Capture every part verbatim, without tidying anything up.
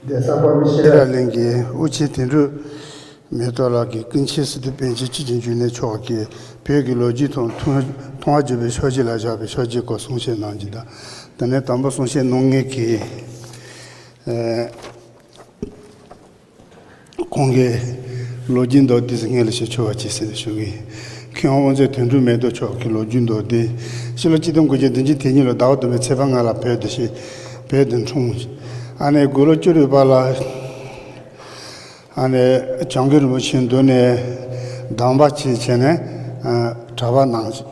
གདན་ས་དཔའ་བོའི་ཤེས་རབ་གླིང་གི་དབུ་ཆེན་དོན་གྲུབ་མེ་ཏོག་ལགས་ཀྱིས་ཀུན་མཁྱེན་སི་ཏུ་པཎ་ཆེན་ཆོས་ཀྱི་འབྱུང་གནས་མཆོག་གི་བོད་ཀྱི་ལོ་རྒྱུས་དང་མཐོང་མཐོང་བ་བརྗོད་པའི་ཤོག་ལྗེས་ལ་བཞག་པའི་ཤོག་ལྗེས་སྐོར་གསུང་བཤད་གནང་རྒྱུ་དང་། དེ་ནས་དང་པོ་གསུང་བཤད་གནང་མཁན་གྱི་ཨ་ཁོང་གི་ལོ་རྒྱུས་མདོར་བསྡུས་སུ་ངས་ལ་ཞིག་ཆོས་པ་ཅིག་ཟེར་ནས་ཞུ་གི་ཡིན། མཁས་དབང་དབུ་མཛད་དོན་གྲུབ་མེ་ཏོག་མཆོག་གི་ལོ་རྒྱུས་མདོར་བསྡུས། ཕྱི་ལོ་ཆིག་སྟོང་དགུ་བརྒྱ་བདུན་ཅུ་དོན་གཉིས་ལོ་ཟླ་བ་བདུན་པའི་ཚེས་པ་ལྔ་ལ་བོད་དུ་ཕྱིན། བོད་དུ་འཁྲུངས། ཨ་ནེ་དགུང་ལོ་བཅུ་དྲུག་པ་ལ་ཨ་ནེ་བྱམས་མགོན་རིན་པོ་ཆེའི་མདུན་ནས་གདམས་པ་ཅིག་བྱས་ནས་ཨ་གྲྭ་པ་གནང་།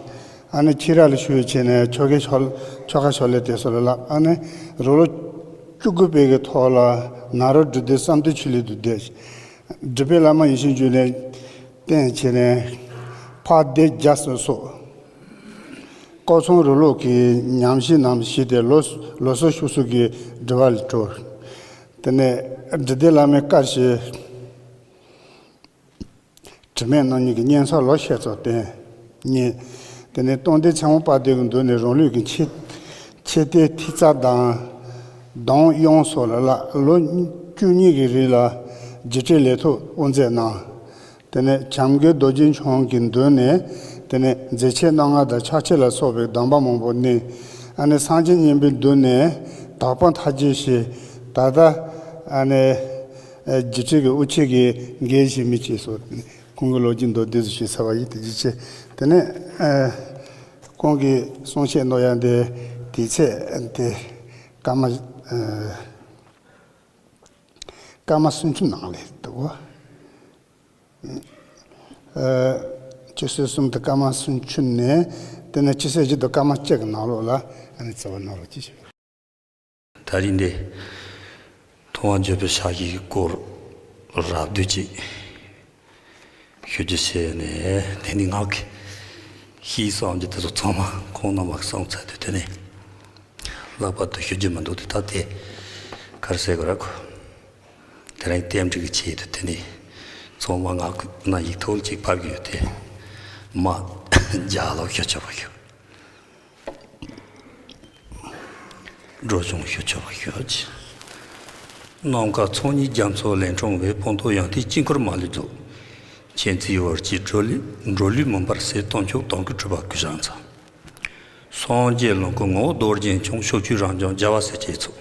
ཨ་ནེ་ཁྱི་ར་ལ་ཞུས་བྱས་ནས་ཆོ་གའི་ཆོ་ཆོ་ག་ཕྱག་ལེན་དེ་ཚོ་ལ་བསླབ། ཨ་ནེ་རང་ལོ་བཅུ་དགུ་པའི་གི་ཐོག་ལ་ནཱ་རོ་འབྲི་སྡེ་བསམ་གཏན་ཆོས་གླིང་དུ་བསྡད། འབྲི་པའི་བླ་མ་ཡེ་ཤེས་འབྱུང་གནས་བསྟེན་བྱས་ནས་ཕག་སྡེ་རྒྱ་སྲས་སོགས་སྐོར་ཚང་རུ་ལོག་གི་ཉམས་ཞིབ་རྣམས་བྱས་ཏེ་ལོ་ལོ་སོ་ཤུག་སུག་གི་འབྲི་བ་ལ་གྲོལ། དེ་ནས་འབྲི་སྡེ་བླ་མའི་བཀའ་བཞིན་དྲི་མེད་རྣམ་གཉིས་ཀྱི་བསྙེན་སོགས་ལོ་ཤས་ཙམ་བསྟེན། བསྙེན། དེ་ནས་སྟོང་སྡེ་ཚེ་དབང་དཔལ་ལྡན་གྱི་མདུན་ནས་རང་ལུགས་ཀྱི་མཆོད་མཆོད་རྟེན་ཐིག་རྩ་དང་གདུང་དབྱངས་སོགས་ལ་བསླབ། ལོ་བཅུ་གཉིས་ཀྱི་རིང་ལ་རྗེས་དྲན་ལས་ཐོག་དབུ་མཛད་གནང་། དེ་ནས་བྱམས་མགོན་རྡོ་རྗེ་འཆང་གི་མདུན་ནས་དེ་ནས་མཛད་ཆེན་རྣམ་ལྔ་དང་ཕྱག་ཆེན་ལ་སོགས་པའི་གདམས་པ་མང་པོ་གནང་། ཨ་ནེ་སངས་རྒྱས་མཉན་པའི་མདུན་ནས་དག་པ་མཐའ་རྒྱས་ཞེས་ད་ལྟ་ཨ་ནེ་རྗེས་དྲན་གྱི་དབུ་ཆེན་གྱི་འགན་བཞེས་མི་བཅས་སོ། ཁོང་གི་ལོ་རྒྱུས་མདོར་བསྡུས་སུ་ཞུས་ཚར་བ་ཡིན། དེ་རྗེས་ཆེད་དེ་ནས་ཨ་ཁོང་གི་གསུང་བཤད་གནང་ཡ་འདི་དེ་ཚད་དེ་སྐར་མ་ཨ་སྐར་མ་སུམ་ཅུ་ནང་ལས་འདུག་གོ། ཨ་ཆུ་ཚོད་གསུམ་དང་སྐར་མ་སུམ་ཅུ་ནས་དེ་ནས་ཆུ་ཚོད་བཞི་དང་སྐར་མ་གཅིག་གི་ནང་ལོགས་ལ་ཨ་ནི་རྩ་བ་གནང་རོགས་ཅེས་ཞུ། ད་རིང་འདི་མཐོང་བ་བརྗོད་པའི་ཕྱག་བཞེས་ཀྱི་སྐོར་རགས་བསྡུས་ཅིག་ཞུ་རྒྱུ་བྱས་ནས། དེ་ནི་ངག་གི་ཤེས་གསུང་རྒྱུ་དེ་ཚོ་ཚང་མ་ཁོང་རྣམ་པ་གསུང་ཚར་དུས་དེ་ནི་ལྷག་པར་དུ་ཞུ་རྒྱུ་མི་འདུག་སྟེ། ད་དེ་ག་རེ་ཟེར་དགོས་རེད་གོ། དེ་རིང་རྟེན་འབྲེལ་གྱི་ཆེད་དུ་དེ་ནི་ཚང་མ་ངག་གི་ནང་ཡིག་ཐོག་ཅིག་ཕབ་ཀྱི་ཡོད་དེ། མ་རྒྱ་ལོ་ཞུ་ཆོག་པ་ཞུ། འགྲོ་སོང་ཞུ་ཆོག་པ་ཞུ་ཅི། ནམ་མཁའ་མཚོ་གཉིས་རྒྱ་མཚོ་ལས་འཁྲུངས་པའི། སྤངས་རྟོགས་ཡང་ཏིག་དཀྱིལ་འཁོར་མ་ལུས་རྫོགས། མཁྱེན་བརྩེའི་བར་གྱི་འགྲོ་ལུས་འགྲོ་ལུས་མུན་པར་སེལ། སྟོང་ཕྱོགས་དོན་ཀུན་གྲུབ་པ་སྐུ་བཞེངས་མཛད། སངས་རྒྱས་ལོངས་སྐུ་ངོ་བོ་རྡོ་རྗེ་འཆང་། ཕྱོགས་བཅུའི་རབ་འབྱམས་རྒྱལ་བ་སྲས་བཅས་ཚོགས།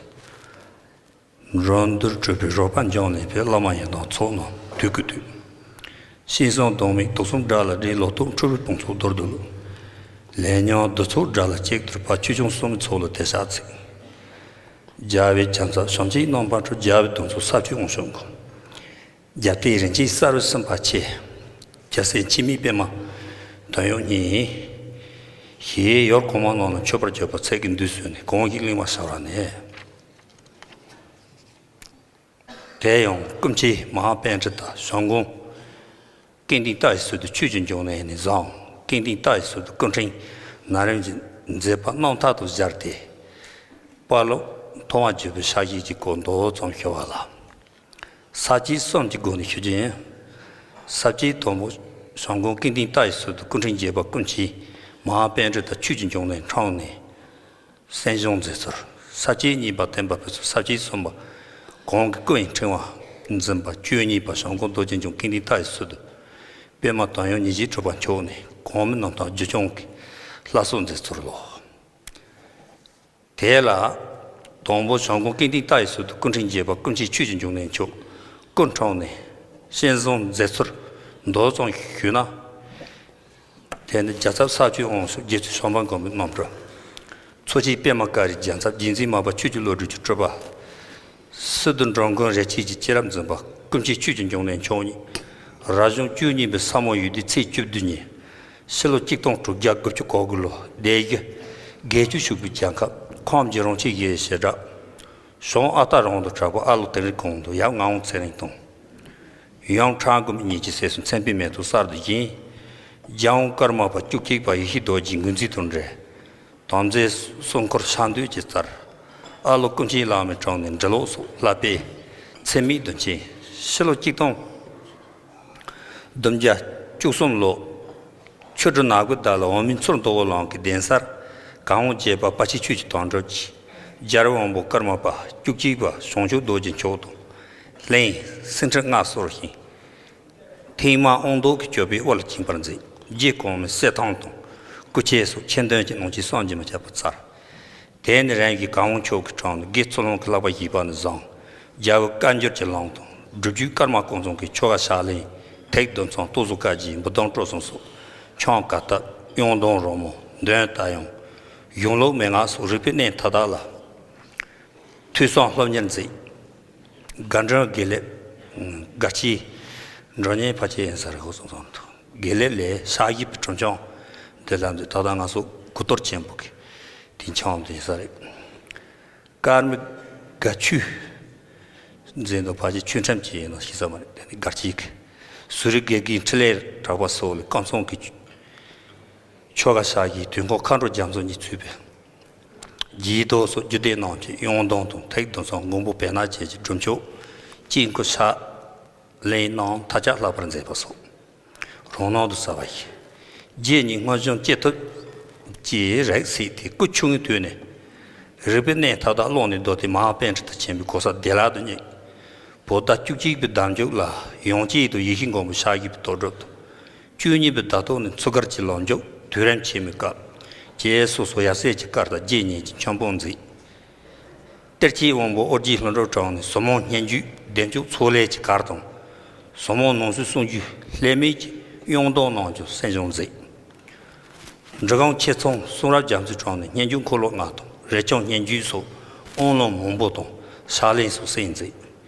འགྲོ་འདིར་སྤྲུལ་པའི་རོལ་པ་འབྱམས་ལེན་པའི། བླ་མ་ཡི་དམ་ཚོགས་རྣམས་དུས་ཀྱི་དུས། ཤིང་བཟང་གདོང་མིག་དུག་གསུམ་དགྲ་ལ་སྒྲོལ། ལོ་ཏོག་འཁྲུལ་པའི་དཔུང་ཚོགས་རྡོར་བརྡོལ། ལས་ཉོན་བདུད་ཚོགས་དགྲ་ལ་གཅིག་ཏུ་སྤར། ཆོས་སྐྱོང་སྲུང་མའི་ཚོགས་ལ་དེ་ཕྱག་འཚལ། རྒྱལ་བའི་ཁྱབ་མཚར་བྱམས་ཆེན་རྣམ་པར་འཕྲུལ། རྒྱལ་བའི་གདུང་འཚོབ་ས་བཅུའི་དབང་ཕྱུག་མགོན། རྒྱལ་བསྟན་རིན་ཆེན་གསལ་བའི་སེམས་དཔའ་ཆེ། རྒྱལ་སྲས་འཆི་མེད་པདྨ་དོན་ཡོད་ཉིད། ཞེས་ཡུལ་གོང་མ་རྣམས་ལ་མཆོད་པར་བརྗོད་པ་ཚིག་གི་འདུས་སོ་ནས་གང་ཞིག་གླེང་བར་བྱ་བ་ནི། དེ་ཡང་སྐུ་མཆེད་མ་ཧཱ་པཎྜི་ཏ་ཞང་ཀང་ཀུན་ལྡན་ཏཱའི་ཟུར་དུ་ཆོས་ཀྱི་འབྱུང་གནས་ནས་བཟུང་ཀུན་ལྡན་ཏཱའི་ཟུར་དུ་སྐུ་ཕྲེང་ན་རིམ་གྱི་མཛད་པ་རྣམ་ཐར་དུ་སྦྱར་ཏེ། དཔལ་ལུང་མཐོང་བ་བརྗོད་པའི་ཕྱག་བཞེས་ཀྱི་སྐོར་མདོ་ཙམ་ཞུ་བ་ལ། ས་བཅད་གསུམ་གྱི་སྒོ་ནས་ཞུ་རྒྱུ་ཡིན། ས་བཅད་དང་པོ། ཞང་ཀང་ཀུན་ལྡན་ཏཱའི་ཟུར་དུ་སྐུ་ཕྲེང་བརྒྱད་པ་སྐུ་མཆེད་མ་ཧཱ་པཎྜི་ཏ་ཆོས་ཀྱི་འབྱུང་གནས་འཁྲུངས་ནས། གསན་སྦྱོང་མཛད་ཚུལ། ས་བཅད་གཉིས་པ། བསྟན་པ་ཕུན་ཚོགས། ས་བཅད་གསུམ་པ། གོང་གི་སྐུ་ཡི་ཕྲེང་བ་འཛིན་པ་བཅུ་གཉིས་པ་ཞང་ཀང་རྡོ་རྗེ་འཆང་ཀུན་ལྡན་ཏཱའི་ཟུར་དུ་པདྨ་དོན་ཡོད་ཉིད་ཀྱིས་གྲུབ་པ་མཆོག་ནས་གོང་མའི་རྣམ་ཐར་རྒྱུད་སྐྱོང་གི་བླ་སྲོག་མཛད་ཚུལ་ལོ། དེ་ལ་དང་པོ་ཞང་ཀང་ཀུན་ལྡན་ཏཱའི་ཟུར་དུ་སྐུ་ཕྲེང་བརྒྱད་པ་སྐུ་མཆེད་ཆོས་ཀྱི་འབྱུང་གནས་མཆོག་སྐུ་འཁྲུངས་ནས་གསན་སྦྱོང་མཛད་ཚུལ་མདོ་ཙམ་ཞུས་ན། དེ་ནི་རྒྱལ་ཚབ་ས་བཅུའི་དབང་ཕྱུག་རྗེ་བཙུན་བྱམས་པ་མགོན་པོའི་རྣམ་སྤྲུལ། འཚོ་བྱེད་པདྨ་ཀ་རུའི་རྒྱལ་ཚབ་རྗེ་བཙུན་མར་པ་ཆོས་ཀྱི་བློ་གྲོས་ཀྱིས་གྲུབ་པ། སི་ཏུ་འགྲོ་མགོན་རིན་ཆེན་གྱིས་སྐྱེས་རབས་འཛིན་པ་སྐུ་མཆེད་ཆོས་ཀྱི་འབྱུང་གནས་མཆོག་ཉིད། རབ་བྱུང་བཅུ་གཉིས་པའི་ས་མོ་ཡོས་ཟླའི་ཚེས་བཅུ་བདུན་ཉིན། ཕྱི་ལོ་གཅིག་སྟོང་དྲུག་བརྒྱ་དགུ་བཅུ་གོ་དགུ་ལོ་སྡེ་བཞི་དགེ་བཅུ་ཞུགས་པའི་རྒྱལ་ཁབ་ཁམས་ཀྱི་རོང་ཆེན་གཞིས་བྱེས་བྲག་གཞུང་ཨ་སྟག་རོང་དུ་གྲགས་པ་ཨ་ལོ་དིང་རི་གུང་དུ་ཡབ་ངག་དབང་ཚེ་རིང་དང་། ཡུམ་ཁྲ་འགུམ་གཉིས་ཀྱི་སྲས་སུ་མཚན་དཔེའི་མེ་ཏོག་གསར་དུ་བཞེངས། རྒྱལ་དབང་ཀརྨ་པ་བཅུ་གཅིག་པ་ཡེ་ཤེས་རྡོ་རྗེའི་འགོ་འཛིན་དུ་འབྲེལ། དམ་རྫས་སྲུང་འཁོར་ཕྱག་མདུད་ཀྱི་རྩར། ཨ་ལོ་ཀུན་མཁྱེན་བླ་མའི་དྲུང་ནས་འབྲི་ཀློག་སོགས་བསླབ་པའི་འཚེ་མེད་དུ་མཁྱེན། ཕྱི་ལོ་གཅིག་སྟོང་བདུན་བརྒྱ་བཅུ་གསུམ་ལོ། ཆོས་སྒྲོན་ནག་པོའི་ཟླ་ལ་འོག་མིན་མཚུར་མདོ་བོ་གླིང་གི་གདན་སར་གར་དབང་བཅས་པ་དཔའ་ཆེན་ཆོས་ཀྱི་དོན་གྲུབ་ཀྱིས་རྒྱལ་བའི་དབང་པོ་ཀརྨ་པ་བཅུ་གཅིག་པ་བྱང་ཆུབ་རྡོ་རྗེ་མཆོག་དང་ ལྷན་སེང་ཁྲི་ལྔ་གསོལ་ཞིང་། ཐེངས་མ་དབང་མདོག་གི་སྤྱོད་པས་དབུ་ལ་བཅིངས་པར་མཛད། རྗེ་གོང་མའི་གསེར་ཐང་དང་སྐུ་ཆས་སོགས་ཆེ་འདོན་གྱི་གནང་ཆས་བསམ་གྱིས་མི་ཁྱབ་པ་སྩལ། དེ་ནས་རང་གི་གར་དབང་ཕྱོགས་ཀྱི་དྲུང་ནས་དགེ་ཚུལ་ཁྲིམས་ཀྱི་བསླབ་པ་བཞེས་པ་ནས་བཟུང་། རྒྱལ་བའི་བཀའ་འགྱུར་གྱི་ལམ་དང་སྒྲུབ་བརྒྱུད་ཀརྨ་ཀུན་བཟང་གི་ཆོ་ག་ཕྱག་ལེན། ཐེག་བདུན་ཚང་གཏོར་ཟོར་བཀའ་བརྒྱུད་འབུམ་སྡོམ་སྤྲོ་གསུམ་སོགས། འཆང་བཀའ་བཏབ། དབྱངས་ལྡན་རོལ་མོ། འདོན་རྟ་དབྱངས། གཞུང་ལུགས་མན་ངག་སོགས་རིག་པའི་གནས་མཐའ་དག་ལ་ཐོས་བསམ་སློབ་གཉེར་མཛད། དགའ་འབྲིང་དགེ་ལེགས། དགའ་སྐྱིད། འགྲོ་ཉེན་ཕལ་ཆེར་ཡིན་ས་རེད། ཧོ་སོང་སོང་དུ་དགེ་ལེགས་ལས་ཕྱག་བཞེས་པའི་གྲུབ་འཆམ་འདི་ལ་མཛད། ད་ལྟ་ང་ཚོ་གོ་གཏོར་ཆེན་པོ་གི་དེ་འཆམ་དེ་ཡིན་ས་རེད། ཀརྨའི་དགའ་ཆོས་མཛད་འདུག་ཕལ་ཆེར་ཆོས་ཁྲིམས་ཀྱི་ཡིན་ན་ཤེས་ས་མ་རེད། དེ་ནི་དགའ་སྐྱིད་ཀྱི་ཟུར་རིགས་དགེ་རྒན་འཕྲིན་ལས་གྲགས་པ་སོགས་ལས་ཀུན་བཟང་གི་ཆོ་ག་ཕྱག་བཞེས་དུས་འཁོར་མཁའ་འགྲོ་རྒྱ་མཚོ་གཉིས་ཚུད་པའི་རྗེས་ཟློས་སོགས་རྒྱུད་སྡེ་རྣམས་ཀྱི་དབྱངས་ལྡན་དང་ཐེག་བདུན་ཚང་མགོན་པོ་བེར་ནག་བཅས་ཀྱི་སྒྲུབ་མཆོད་དཀྱིལ་འཁོར་ཕྱག་ལེན་རྣམས་མཐའ་ལྕགས་ལྷག་པར་མཛད་པ་སོགས་རང་སྣང་དུ་གསལ་བ་ཡིན། རྗེ་ཉིད་སྔོན་བྱོན་སྐྱེས་ཐོབ་ཀྱི་རིགས་སུ་ཐེ་སྐུ་ཆུང་ངུའི་དུས་ནས་རིག་པའི་གནས་མཐའ་དག་ཀློང་ནས་བརྡོལ་ཏེ་མ་ཧཱ་པཎྜི་ཏ་ཆེན་པོའི་གོ་ས་བདེ་བླག་ཏུ་རྙེད། བོད་ཟླ་བཅུ་གཅིག་པའི་ཟླ་མཇུག་ལ་ཡང་ལྕམ་དང་ཡེ་ཤེས་མགོན་པོ་ཕྱག་བཞེས་པའི་དོན་གྲུབ་དང་། བཅུ་གཉིས་པའི་ཟླ་སྟོད་ནས་མཚོ་སྒར་གྱི་ལམ་མཇུག་དུས་རིམ་ཆེན་མོའི་སྐབས་ཀྱི་སོ་སོ་ཡབ་སྲས་ཀྱི་བཀའ་ལྟར་རྗེ་ཉིད་ཀྱི་འཆམ་པོ་མཛད། གཏེར་ཆོས་དབང་པོ་ཨོ་རྒྱན་ལྷུན་གྲུབ་དྲུང་ནས་ཟབ་མོ་སྙན་བརྒྱུད་བདེ་མཆོག་ཚོགས་ལས་ཀྱི་གར་དང་། ཟབ་མོ་ནང་གསེས་གསུང་རྒྱུན་ལྷད་མེད་ཀྱི་དབྱངས་ལྡན་རྣམས་ཀྱང་གསན་སྦྱོང་མཛད། འབྲི་གུང་ཆེ་ཚང་གསུང་རབ་རྒྱ་མཚོའི་དྲུང་ནས་སྙན་བརྒྱུད་འཁོར་ལོ་ལྔ་དང་རས་ཆུང་སྙན་བརྒྱུད་སོགས་དབང་ལུང་མང་པོ་དང་ཕྱག་ལེན་སོགས་གསན་མཛད།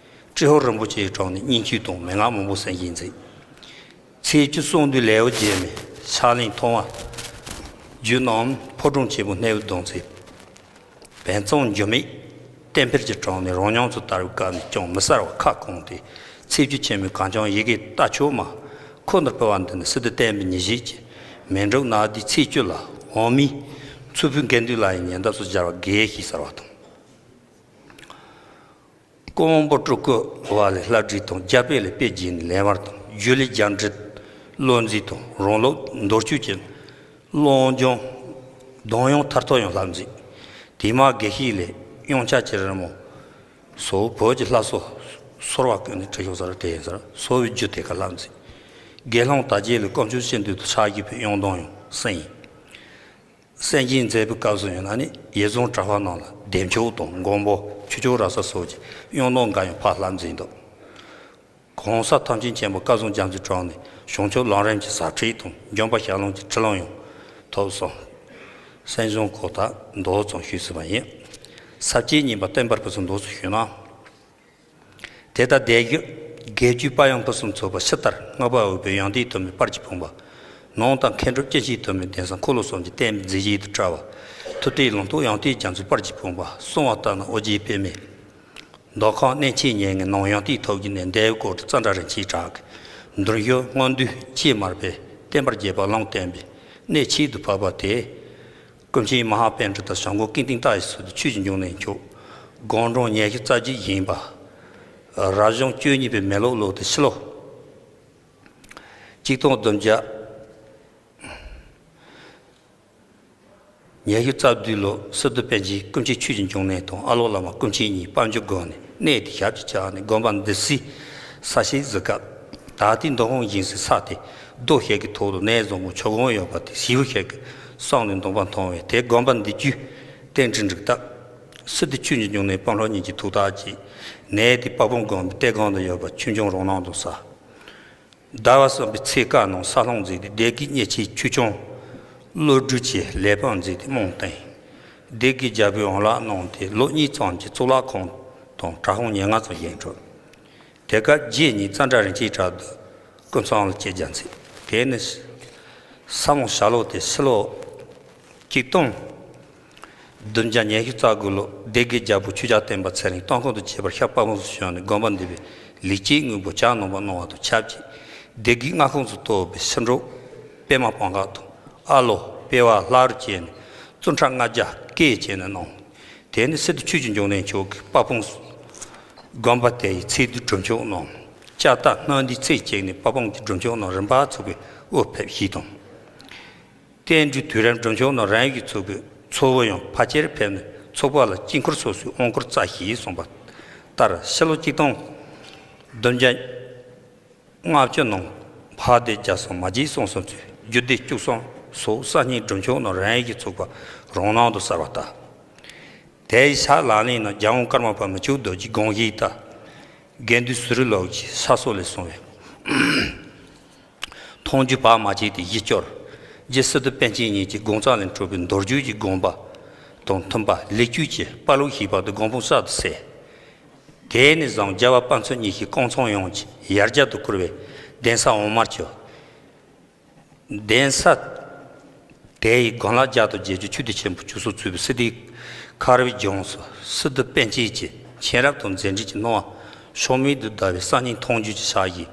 ཏྲི་ཧོར་རིན་པོ་ཆེའི་དྲུང་ནས་སྙན་བརྒྱུད་དང་མན་ངག་མང་པོ་གསན་བཞེས་མཛད། ཚེས་བཅུ་གསུང་འདུས་ལེའུ་བརྒྱད་མའི་ཕྱག་ལེན་མཐོང་བ་བརྒྱུད་རྣམས་ཕོ་བྲང་ཆེན་པོ་སྣེའུ་གདུང་ཚེ་བན་ཙོང་འགྱུར་མེད་བསྟན་འཕེལ་གྱི་དྲུང་ནས་རང་ཉམས་སུ་དར་བའི་སྐབས་ནས་ཀྱང་མི་གསལ་བར་ཁ་སྐོང་སྟེ། ཚེས་བཅུ་ཆེན་མོའི་གངས་ལྗོངས་ཡི་གེ་རྟ་མཆོག་མ་ཁོ་ནར་སྤེལ་བ་འདི་ནི་སི་ཏུ་བསྟན་པའི་ཉི་བཞེས་ཀྱི་མཎྜལ་ནག་ཟླའི་ཚེས་བཅུ་ལ་འོག་མིན་མཚུར་ཕུའི་དགེ་འདུན་ལ་ཡི་ཉེ་འདབས་སུ་སྦྱར་བ་དགེ་ཞེས་ཟེར་བ་དང་། ཀོང་པོ་སྤྲུལ་སྐུ་བ་ལས་བླ་བྲིས་དང་རྒྱ་དཔེ་ལས་དཔེ་བརྒྱུད་ནས་ལེན་པར་དང་། སྒྱུ་ལུས་རྒྱ་འབྲི་བློ་འཛིན་དང་རང་ལུགས་མདོ་སྤྱོད་ཀྱི་ཀློང་སྦྱོང་གདངས་དབྱངས་མཐར་ཐུག་ཡང་བསླབ་མཛད། དེ་མ་དགེ་བཤེས་ལས་དབྱངས་འཆར་གྱི་རི་མོ་སོགས་བོད་ཀྱི་ལྷ་སྲས་སོལ་བ་ཀུན་ནས་བྲིས་ཤོག་ཟེར་དེ་ཡིན་ཟེར་སོལ་བའི་རྒྱུ་དེ་ཀ་བསླབ་མཛད། དགེ་སློང་དར་རྒྱས་ལས་དཀོན་མཆོག་སྤྱི་འདུས་དང་ཕྱག་བཞེས་པའི་དབྱངས་ལྡན་ཡང་གསན་ཡིན། གསན་བཞེས་མཛད་པའི་སྐབས་སུ་ཡིན་ན་ནི་ཡིད་བཟུང་གྲགས་པ་རྣམས་ལ་བདེ་མཆོག་དང་མགོན་པོ་ཆོས་སྐྱོང་རབ་གསལ་སོགས་ཀྱི་དབྱངས་ལྡན་འགའ་ཡང་ཕར་བསླབ་མཛད་འདུག་གོང་ས་ཐམས་ཅད་མཁྱེན་པ་བཀའ་ཟུར་རྒྱ་མཚོའི་དྲུང་ནས་བྱང་ཆུབ་ལམ་རིམ་གྱི་ཟབ་ཁྲིད་དང་འཇམ་དཔལ་ཞལ་ལུང་གི་ཁྲིད་ལམ་ཡང་ཐོབ་སོང་། གསན་སྦྱོང་གོ་ཐག་མདོ་ཙམ་ཞུས་ཟིན་པ་ཡིན། ས་བཅད་གཉིས་པ་བསྟན་པར་ཕུན་སུམ་ཚོགས་སུ་ཞུས་ན། དེ་ལྟར་སྡེ་བཞི་དགེ་བཅུའི་དཔལ་དབྱངས་ཕུན་སུམ་ཚོགས་པ་ཕྱི་ལྟར་བསྔགས་པ་འོས་པའི་ཡང་ཏིག་ཐོན་མིའི་པར་གྱིས་ཕུང་པ། ནང་ལྟར་མཁས་གྲུབ་སྐྱེ་འཆིའི་ཐོན་མིའི་གདན་ས་འཁོར་ལོ་གསུམ་གྱི་བསྟན་པའི་མཛེས་བྱེད་དུ་བཀྲ་བ། ཐུབ་བསྟན་ལུང་རྟོགས་ཡང་ཏིག་རྒྱ་མཚོའི་པར་གྱིས་ཕུང་པ། གསུང་བ་ལྟར་ན་ཨོ་རྒྱན་པདྨའི་མདོ་ཁམས་གནས་ཆེན་ཉེར་ལྔའི་ནང་ཡང་ཏིག་ཐོབ་རྒྱུ་ནས་འདས་པའི་སྐོར་དུ་ཙནྡྲ་རིན་ཆེན་གྲགས་ཀྱི་འདུལ་ཞུགས་སྔོན་འདུས་ཆེས་དམར་པོའི་བསྟན་པར་རྒྱས་པ་ལུང་བསྟན་པའི་གནད་ཆེད་དུ་ཕབ་པ་སྟེ། ཀུན་མཁྱེན་མ་ཧཱ་པཎྜི་ཏ་བྱམས་མགོན་ཀུན་ལྡན་ཏཱའི་ཚུལ་དུ་ཆོས་ཀྱི་འབྱུང་གནས་མཆོག་སྒོམ་སྦྱོང་ཉི་ཤུ་རྩ་བརྒྱད་བཞེངས་པ། རབ་བྱུང་བཅུ་གཉིས་པའི་མེ་ལོ་ལོ་སྟེ་ཕྱི་ལོ་གཅིག་སྟོང་བདུན་བརྒྱ། ཉི་ཤུ་རྩ་བདུན་ལོ་སི་ཏུ་པཎ་ཆེན་ཀུན་མཁྱེན་ཆོས་ཀྱི་འབྱུང་གནས་དང་ཨ་ལོ་བླ་མ་ཀུན་མཁྱེན་གཉིས་དཔལ་འབྱོར་དགོན་ནས་གནས་དེ་ཞབས་ཀྱིས་བཅགས་ནས་དགོན་པ་འདི་སའི་ས་ཞིང་བཟོ་སྐབས། ད་ལྟའི་མདོ་ཁམས་ཞིང་སའི་ས་དེ་རྡོ་ཤལ་གྱི་ཐོག་ཏུ་གནས་བཟང་པོ་ཆུ་སྒང་ཡོད་པ་དེ་ཞེ་པོ་ཤེལ་གྱི་གསེང་ནས་མདུང་པ་མཐོང་བས། དེ་དགོན་པ་འདི་རྒྱུའི་རྟེན་འབྲེལ་འགྲིག་སྟབས། སི་ཏུ་ཆོས་ཀྱི་འབྱུང་གནས་དཔོན་སློབ་གཉིས་ཀྱི་ཐུགས་ཐག་བཅད། གནས་དེ་དཔལ་སྤུངས་དགོན་པའི་གཏེར་སྒང་དུ་ཡོད་པ་ཆོས་འབྱུང་རང་སྣང་དུ་གསལ། ཟླ་བ་གསུམ་པའི་ཚེས་ཀ་ནང་ས་སློང་མཛད་དེ་སྡེ་དགེ་གཉེར་ཆེན་ཆོས་སྐྱོང་བློ་གྲོས་ཀྱིས་ལས་དཔོན་མཛད་དེ་རྨོངས་བསྟན། སྡེ་དགེ་རྒྱལ་པོའི་དབང་ལ་གནང་སྟེ་ལོ་གཉིས་ཙམ་གྱི་གཙུག་ལག་ཁང་དང་གྲྭ་ཁང་ཉེར་ལྔ་ཙམ་བཞེངས་གྲུབ། དེ་སྐབས་རྗེ་ཉིད་ཙནྡྲ་རིན་ཆེན་གྲགས་འདུལ་ཀུན་ཚང་ལ་བཅད་རྒྱ་མཛད། དེ་ནས་ས་མོ་ཞྭ་ལོ་སྟེ་ཕྱི་ལོ་གཅིག་སྟོང་བདུན་བརྒྱ་ཉི་ཤུ་རྩ་དགུ་ལོ་སྡེ་དགེ་རྒྱལ་པོ་ཆོས་རྒྱལ་བསྟན་པ་ཚེ་རིང་སྟོན་ཁང་དུ་བྱེད་པར་ཤར་དཔལ་སྤུངས་སུ་བྱོན་ནས་དགོན་པ་འདི་པའི་ལེགས་སྐྱེས་དངོས་པོ་གྱ་ནོམ་པ་གནང་བ་དང་ཆབས་ཅིག་སྡེ་དགེ་མངའ་ཁོངས་སུ་གཏོགས་པའི་ཕྱི་དྲོ་པད་མ་སྤང་ཁ་དང་ཨ་ལོ་པད་བ་ལྷ་རུ་བཅས་ནས་བཙུན་ཁྲ་ལྔ་བརྒྱ་བཀས་བཅད་ནས་གནང་། དེ་ནས་སི་ཏུ་ཆོས་ཀྱི་འབྱུང་གནས་མཆོག་གིས་དཔལ་སྤུངས་དགོན་པ་དེ་ཡི་ཚེས་བསྡུའི་སྒྲུབ་མཆོད་གནང་། ལྕགས་རྟ་སྣ་འདུས་ཚེས་བཅད་ནས་དཔལ་སྤུངས་ཀྱི་སྒྲུབ་མཆོད་རྣམས་རིམ་པ་ཚུགས་པའི་དབུ་ཕེབས་ཞེས་དང་། བསྟན་འགྲོའི་དུས་རིམ་སྒྲུབ་མཆོད་རྣམས་རང་ཡུལ་གྱི་ཚོགས་པའི་ཚོགས་དབུ་ཡང་ཕལ་ཆེར་ཕེབས་ནས་ཚོགས་པ་ལ་དཀྱིལ་འཁོར་སོ་སོའི་དབང་བསྐུར་སྩལ་ཞེས་གསུངས་པ་ལྟར། ཕྱི་ལོ་གཅིག་སྟོང་ བདུན་བརྒྱ་ལྔ་བཅུ་ནང་ཕ་སྡེ་བརྒྱ་གསུམ་མ་བརྗེད་གསུམ་གསུམ་གྱི་རྒྱུད་སྡེ་བཅུ་གསུམ་སོགས་གསར་རྙིང་སྒྲུབ་མཆོད་རྣམས་རང་ཡིག་གིས་ཚུགས་པ་རང་སྣང་དུ་གསལ་བ་ལྟར། དེའི་ཕྱག་ལག་ལེན་རྣམས་རྒྱལ་དབང་ཀརྨ་པ་མི་བསྐྱོད་རྡོ་རྗེའི་དགོངས་བཞེད་ལྟར། དགེ་འདུན་ཟུར་རི་ལོག་གི་ཕྱག་སྲོལ་ལས་གསུངས་པའི། མཐོང་རྒྱུ་བར་མ་ཆད་དེ་བཞི་སྐྱོར། རྗེ་སི་ཏུ་པཎ་ཆེན་ཉིད་ཀྱི་དགོངས་རྩ་ལས་འཕྲོས་པའི་མདོ་རྒྱུད་ཀྱི་དགོངས་པ་དང་མཐུན་པ་ལེགས་བཅོས་ཀྱི་དཔལ་ལུགས་ཞེས་པ་དེ་དགོངས་པ་གསར་དུ་གསལ། དེ་ནས་བཟུང་རྒྱལ་བ་དཔལ་མཚོ་གཉིས་ཀྱིས་ཀོང་ཚང་ཡོངས་ཀྱི་ཡར་རྒྱས་དུ་བཀུར་བའི་གདན་ས་འོག་མར་གྱུར། གདན་ས་དེ་ཡི་དགོན་ལག་བརྒྱ་དང་བརྒྱད་ཅུ་ཆོས་སྡེ་ཆེན་པོ་བཅུ་སོགས་གཙོས་པའི་སི་ཏུའི་མཁར་བའི་ལྗོངས་སུ་སི་ཏུ་པཎ་ཆེན་གྱི་མཁྱེན་རབ་དང་མཛད་འཕྲིན་གྱི་སྣང་བ་ཕྱོགས་མེད་དུ་ཟླ་བའི་གསར་རྙིང་མཐོང་བརྒྱུད་ཀྱི་ཕྱག་བཞེས།